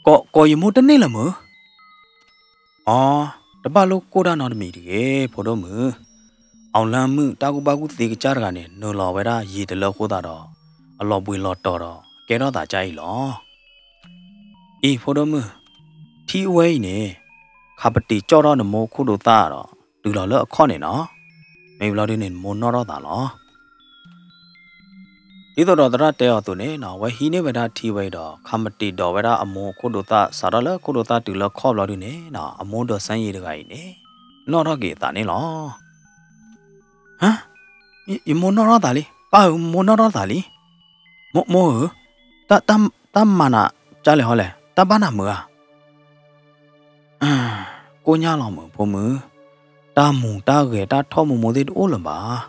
ၢ, ကိးယမိၢ်တန့ၢ်လၢၤမုၢ်. အိ, တဘၣ်လိၣ်ကိၢ်တၢ်နီတမံၤတဂ့ၤ ဖိဒိၣ်မုၣ်. အောင်လံမုၣ်တၢ်ကူၣ်ဘၣ်ကူၣ်သ့ကစၢ်တဂၤန့ၣ် နုာ်လီၤဝဲဒၣ်ယံာ်တလၢအဃိသတးဒီး, အလီၤဘှံးလီၤတီၤဒီး ကဲထီၣ်သးကါအံၤလီၤ. အံၤ ဖိဒိၣ်မုၣ်, ထံဝဲအံၤန့ၣ် ခးပတံာ်ကၠီၣ်ထီၣ်နမိၢ်ခိၣ်ဒိးသၣ်ဒီး တုၤလီၤလၢအခီၣ်န့ၣ်နီၤ. မ့ၢ်ဘျီဒုန့ၣ် နမိၢ်နီၣ်ထီၣ်သးလီၤ. ဒ်သိးဒီးသရၣ်တဲအီၤအသိးန့ၣ်နီၤ, အဝဲဟံးန့ၢ်ဝဲဒၣ်ထံဝဲအံၤဒီး ခးပတံာ်ဒိးဝဲဒၣ်အမိၢ်ခိၣ်ဒိးသၣ် စးထီၣ်လၢခိၣ်ဒိးသၣ်တုၤလၢခီၣ်ဘျီဒုန့ၣ်နီၤ, အမိၢ်ဒီးစဲယ့ၤတဂၤအံၤန့ၣ် နီၣ်ထီၣ်က့ၤအသးန့ၣ်လီၤ. ဟါ, ယမိၢ်နီၣ်ထီၣ်သးလံ, ပၢ်ဧၢ, မိၢ်နီၣ်ထီၣ်သးလံ. မိၢ်ဧၢ, တၢ်မၤနၤကါလဲၣ်ဟီလဲၣ်, တၢ်ဘၣ်နၤမုာ်ဧါ. ကိၣ်ညါလီၤမုာ်ဖိမုၣ်, တၢ်မူၤတၢ်ဂဲၤတၢ်ထီၣ်မိၢ်မိၢ်သ့ၣ်တအိၣ်လၢၤဘၣ်.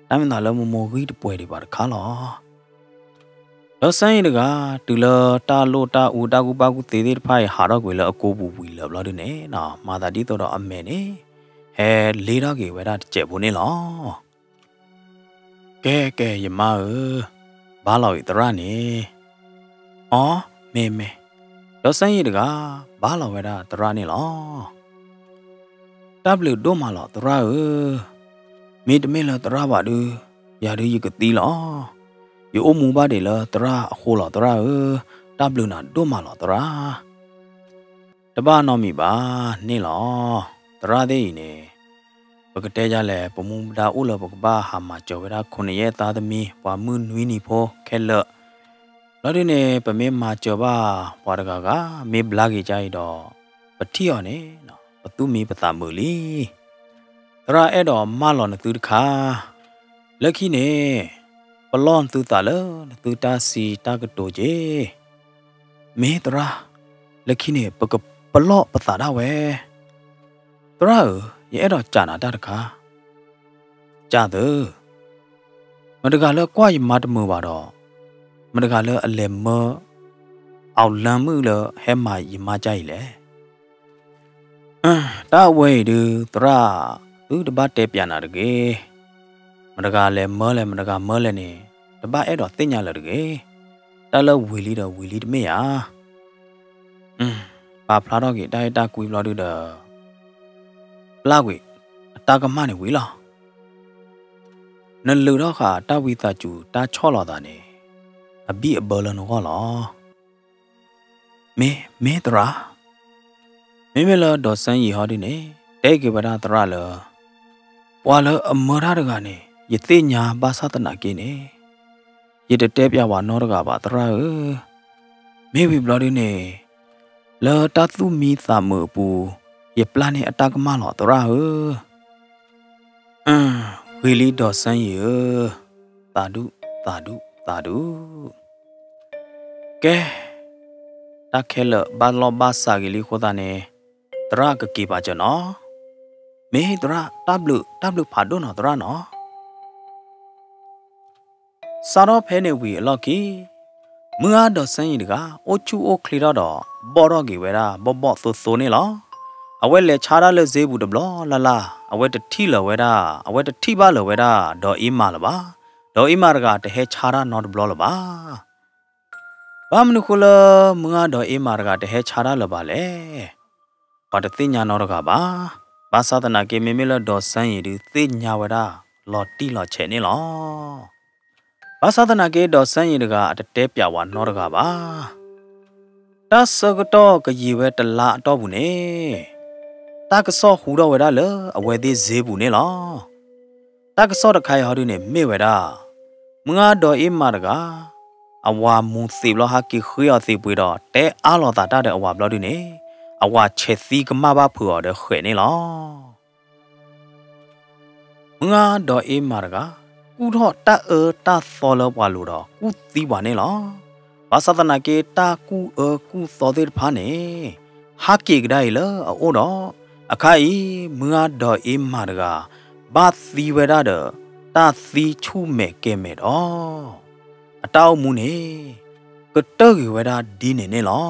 တၢ်မ့ၢ်သးလၢမိၢ်မိၢ်ဂံၢ်တပှဲၤဒံးဘၣ်တခါလီၤ. ဒီးစဲယ့ၤတဂၤ တုၤလၢတၢ်လိၣ်တၢ်အူတၢ်ကူၣ်ဘၣ်ကူၣ်သ့သ့ၣ်တဖၣ်အံၤ ဟးထီၣ်ကွံာ်လၢအကိာ်ပူၤဝံၤလၢာ်ဘျီဒုန့ၣ်နီၤ, မၤသးဒ်သိးဒီးအမဲာ်န့ၣ် ဟဲလ့ထီၣ်က့ၤဝဲဒၣ်တစဲးဖိန့ၣ်လီၤ. ကဲကဲ ယမါဧၢ, ဘါလီၤအံၤသရၣ်န့ၣ်. အိ, မ့ၢ်မ့ၢ်, ဒီးစဲယ့ၤတဂၤ ဘါလီၤဝဲဒၣ်သရၣ်န့ၣ်လီၤ. တၢ်ဘျုးဒိၣ်မးလီၤသရၣ်ဧၢ, မ့တမ့ၢ်လၢသရၣ်ဘၣ်ဒု, ယၤဒုယကသံလီၤ. ယအိၣ်မူဘၣ်ဒံးလၢသရၣ်အဃိလီၤသရၣ်ဧၢ, တၢ်ဘျုးနၤဒိၣ်မးလီၤသရၣ်. တဘၣ်နီတမံၤဘၣ်န့ၣ်လီၤ. သရၣ်သ့ၣ်အံၤန့ၣ် ပကတဲယၤလဲၣ်, ပမူပဒါအိၣ်လၢပကဘၣ်ဟးမၤစၢၤဝဲဒၣ်ခိၣ်နံၣ်ယဲၢ်သးသမံ ပှၤမုၢ်နွံနံၤဖိခဲလၢာ်. ဘျီဒုန့ၣ် ပမ့ၢ်မၤစၢၤဘၣ်ပှၤတဂၤဂၤ မ့ၢ်ဘျါက့ၤကါအံၤဒီး ပထံၣ်အီၤန့ၣ် ပသူၣ်မံပသးမုာ်လံ. သရၣ်အဲၣ်ဒိးမၢလီၤနသုတခါ, လၢခံန့ၣ် ပလီၢ်နသုသးလၢနသုတၢ်စံးတၢ်ကတိၤက့ၤ. မ့ၢ်သရၣ်, လၢခံန့ၣ် ပကပလီၢ်ပသးဒၣ်ဝဲ. သရၣ်ဧၢ, ယအဲၣ်ဒိးစံးနၤတၢ်တခါ. စံးသု, မတဂၤလၢကွၢ်ယမါတမုာ်ဘၣ်ဒီး, မတဂၤလၢအလဲၤမၢ အောင်လံမုၣ်လၢဟဲမၤယမါကါအံၤလဲၣ်. တၢ်အဝဲအံၤဒု သရၣ်, သုတဘၣ်တဲပျးနၤတဂ့ၤ. မတဂၤလဲၤမၢလဲၣ် မတဂၤမၢလဲၣ်န့ၣ် တဘၣ်အဲၣ်ဒိးသ့ၣ်ညါလၢၤတဂ့ၤ. တၢ်လၢဝံၤလံဒီးဝံၤလံတမ့ၢ်ဧါ. ပာ်ဖျါထီၣ်က့ၤတၢ်အဲၣ်တၢ်ကွံဘျီဒုဒီး ပျၢ်ကွံာ်အတၢ်ကမၣ်န့ၣ်ဝံၤလီၤ. နလုးထီၣ်ဃာ်တၢ်ဝံသးစူၤတၢ်ဆီၣ်လီၤသးန့ၣ် အဘံၣ်အဘၢလၢနဂီၢ်လီၤ. မ့ၢ်, မ့ၢ်သရၣ်, မ့မ့ၢ်လၢဒီးစဲယံာ်ဟီဒုန့ၣ် တဲက့ၤဝဲဒၣ်သရၣ်လၢ ပှၤလၢအမၢတၢ်တဂၤန့ၣ် ယသ့ၣ်ညါဘၣ်ဆၣ်သနာ်က့န့ၣ် ယတတဲပျးဝဲနီတဂၤဘၣ်သရၣ်ဧၢ. မ့ၢ်ဝံၤဘျီဒုန့ၣ် လၢတၢ်သူၣ်မံသးမုာ်အပူၤ ယပျၢ်န့ၢ်အတၢ်ကမၣ်လီၤသရၣ်ဧၢ. ဂ့ၤလံဒီးစဲယံၤဧၢ, သးဒူၣ် သးဒူၣ် သးဒူၣ်. ကဲ, တၢ်ခဲလၢာ်ဘၣ်လီၢ်ဘၣ်စးဂ့ၤလံအဃိသတးန့ၣ်, သရၣ်ကက့ၤပာ်စၢၤနီၤ. မ့ၢ်သရၣ် တၢ်ဘျုး တၢ်ဘျုးဖးဒိၣ်နီၤသရၣ်နီၤ. စးထီၣ်ဖဲန့ၣ်ဝံၤအလီၢ်ခံ, မုၢ်ဂၤဒီးစဲယံၤတဂၤ အိၣ်ဆူၣ်အိၣ်ချ့ထီၣ်ဒီး ဘီၣ်ထီၣ်က့ၤဝဲဒၣ် ဘီၣ်ဘီၣ်သိသိန့ၣ်လီၤ. အဝဲလဲၤဆါတၢ်လၢစ့ပူၤတဘျီလၢ်လၢ်, အဝဲတထံၣ်လၢၤဝဲဒၣ်, အဝဲတထံၣ်ဘၣ်လၢၤဝဲဒၣ် ဒီးအ့မးလၢၤဘၣ်. ဒီးအ့မးတဂၤတဟဲဆါတၢ်နီတဘျီလၢၤဘၣ်. ဘၣ်မနုၤဃိလၢ မုၢ်ဂၤဒီးအ့မးတဂၤတဟဲဆါတၢ်လၢၤဘၣ်လဲၣ်. ပှၤတသ့ၣ်ညါနီတဂၤဘၣ်. ဘၣ်ဆၣ်သနာ်က့ မ့မ့ၢ်လၢဒီးစဲယံၤဒုးသ့ၣ်ညါဝဲဒၣ် လီၤတံၢ်လီၤဆဲးန့ၣ်လီၤ. ဘၣ်ဆၣ်သနာ်က့ ဒီးစဲယံၤတဂၤအတတဲပၠးဝဲနီတဂၤဘၣ်. တၢ်ဆၢကတီၢ်ကယံာ်ဝဲတလါအတီၢ်ပူၤန့ၣ်, တၢ်ကစီၣ်ဟူထီၣ်ဝဲဒၣ်လၢအဝဲသ့ၣ်စ့ပူၤန့ၣ်လီၤ. တၢ်ကစီၣ်တခါအံၤဟီဒုန့ၣ် မ့ၢ်ဝဲဒၣ် မုၢ်ဂၤဒီးအ့မးတဂၤ အဝၤမူၤသံးဘျီဟဲက့ၤဃ့အီၤသံးပှ့ၤဒီး တဲအါလိာ်သးတၢ်ဒီးအဝၤဘျီဒုန့ၣ်, အဝၤဆဲးသံကမၣ်ဘၣ်ဖုးအီၤဒီးဃဲးန့ၣ်လီၤ. မုၢ်ဂၤဒီးအ့မးတဂၤ ကူၣ်ထီၣ်တၢ်အၢတၢ်သီလၢပှၤလိၤဒီး ကူၣ်သံပှၤန့ၣ်လီၤ. ဘၣ်ဆၣ်သနာ်က့ တၢ်ကူၣ်အၢကူၣ်သီသ့ၣ်တဖၣ်န့ၣ် ဟးက့ၤကဒါအံၤလၢအအိၣ်ဒီး အခါအံၤ မုၢ်ဂၤဒီးအ့မးတဂၤ ဘၣ်သံဝဲဒၣ်ဒီး တၢ်သံဆူၣ်မဲာ်ကဲၤမဲာ်ဒီး အတၢ်အိၣ်မူန့ၣ် ကတၢၢ်ဂ့ၤဝဲဒၣ်ဒ်န့ၣ်န့ၣ်လီၤ.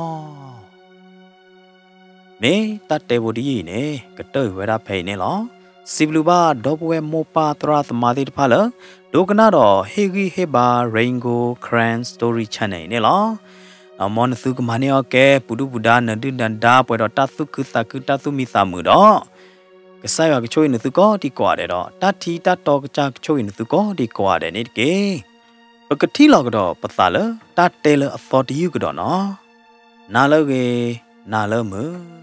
မ့ၢ်တၢ်တဲဖိတယုၢ်အံၤန့ၣ် ကတၢၢ်ဂ့ၤဝဲဒၣ်ဖဲအံၤန့ၣ်လီၤ. စံးဘျုးဘၣ်ဒီပုၢ်ဝဲၢ်မိၢ်ပၢ်သရၣ်သမါသ့ၣ်တဖၣ်လၢ ဒိကနၣ်ဒီးဟ့ၣ်ဂံၢ်ဟ့ၣ်ဘါ Rain Gold Karen Story Channel အံၤန့ၣ်လီၤ. မ်နသုကမၤန့ၢ်အီၤကဲ ပူၤဒုၣ်ပူၤဒါ နဒုၣ်နဒါ ပှဲၤဒီးတၢ်သူၣ်ခုသးခု တၢ်သူၣ်မံသးမုာ်ဒီး ကစၢ်ယွၤကဆိၣ်ဂ့ၤနသုကိးဒံကိးဂၤဒဲးဒီး တၢ်ထံတၢ်တီကစၢ်ကဆိၣ်ဂ့ၤနသုကိးဒံကိးဂၤဒဲးန့ၣ်တက့ၢ်. ပကထံၣ်လိာ်ကဒီးပသးလၢတၢ်တဲလၢအသီတယုၢ်ကဒီးနီၤ. နၤလၢအဂ့ၤ, နၤလၢမုာ်.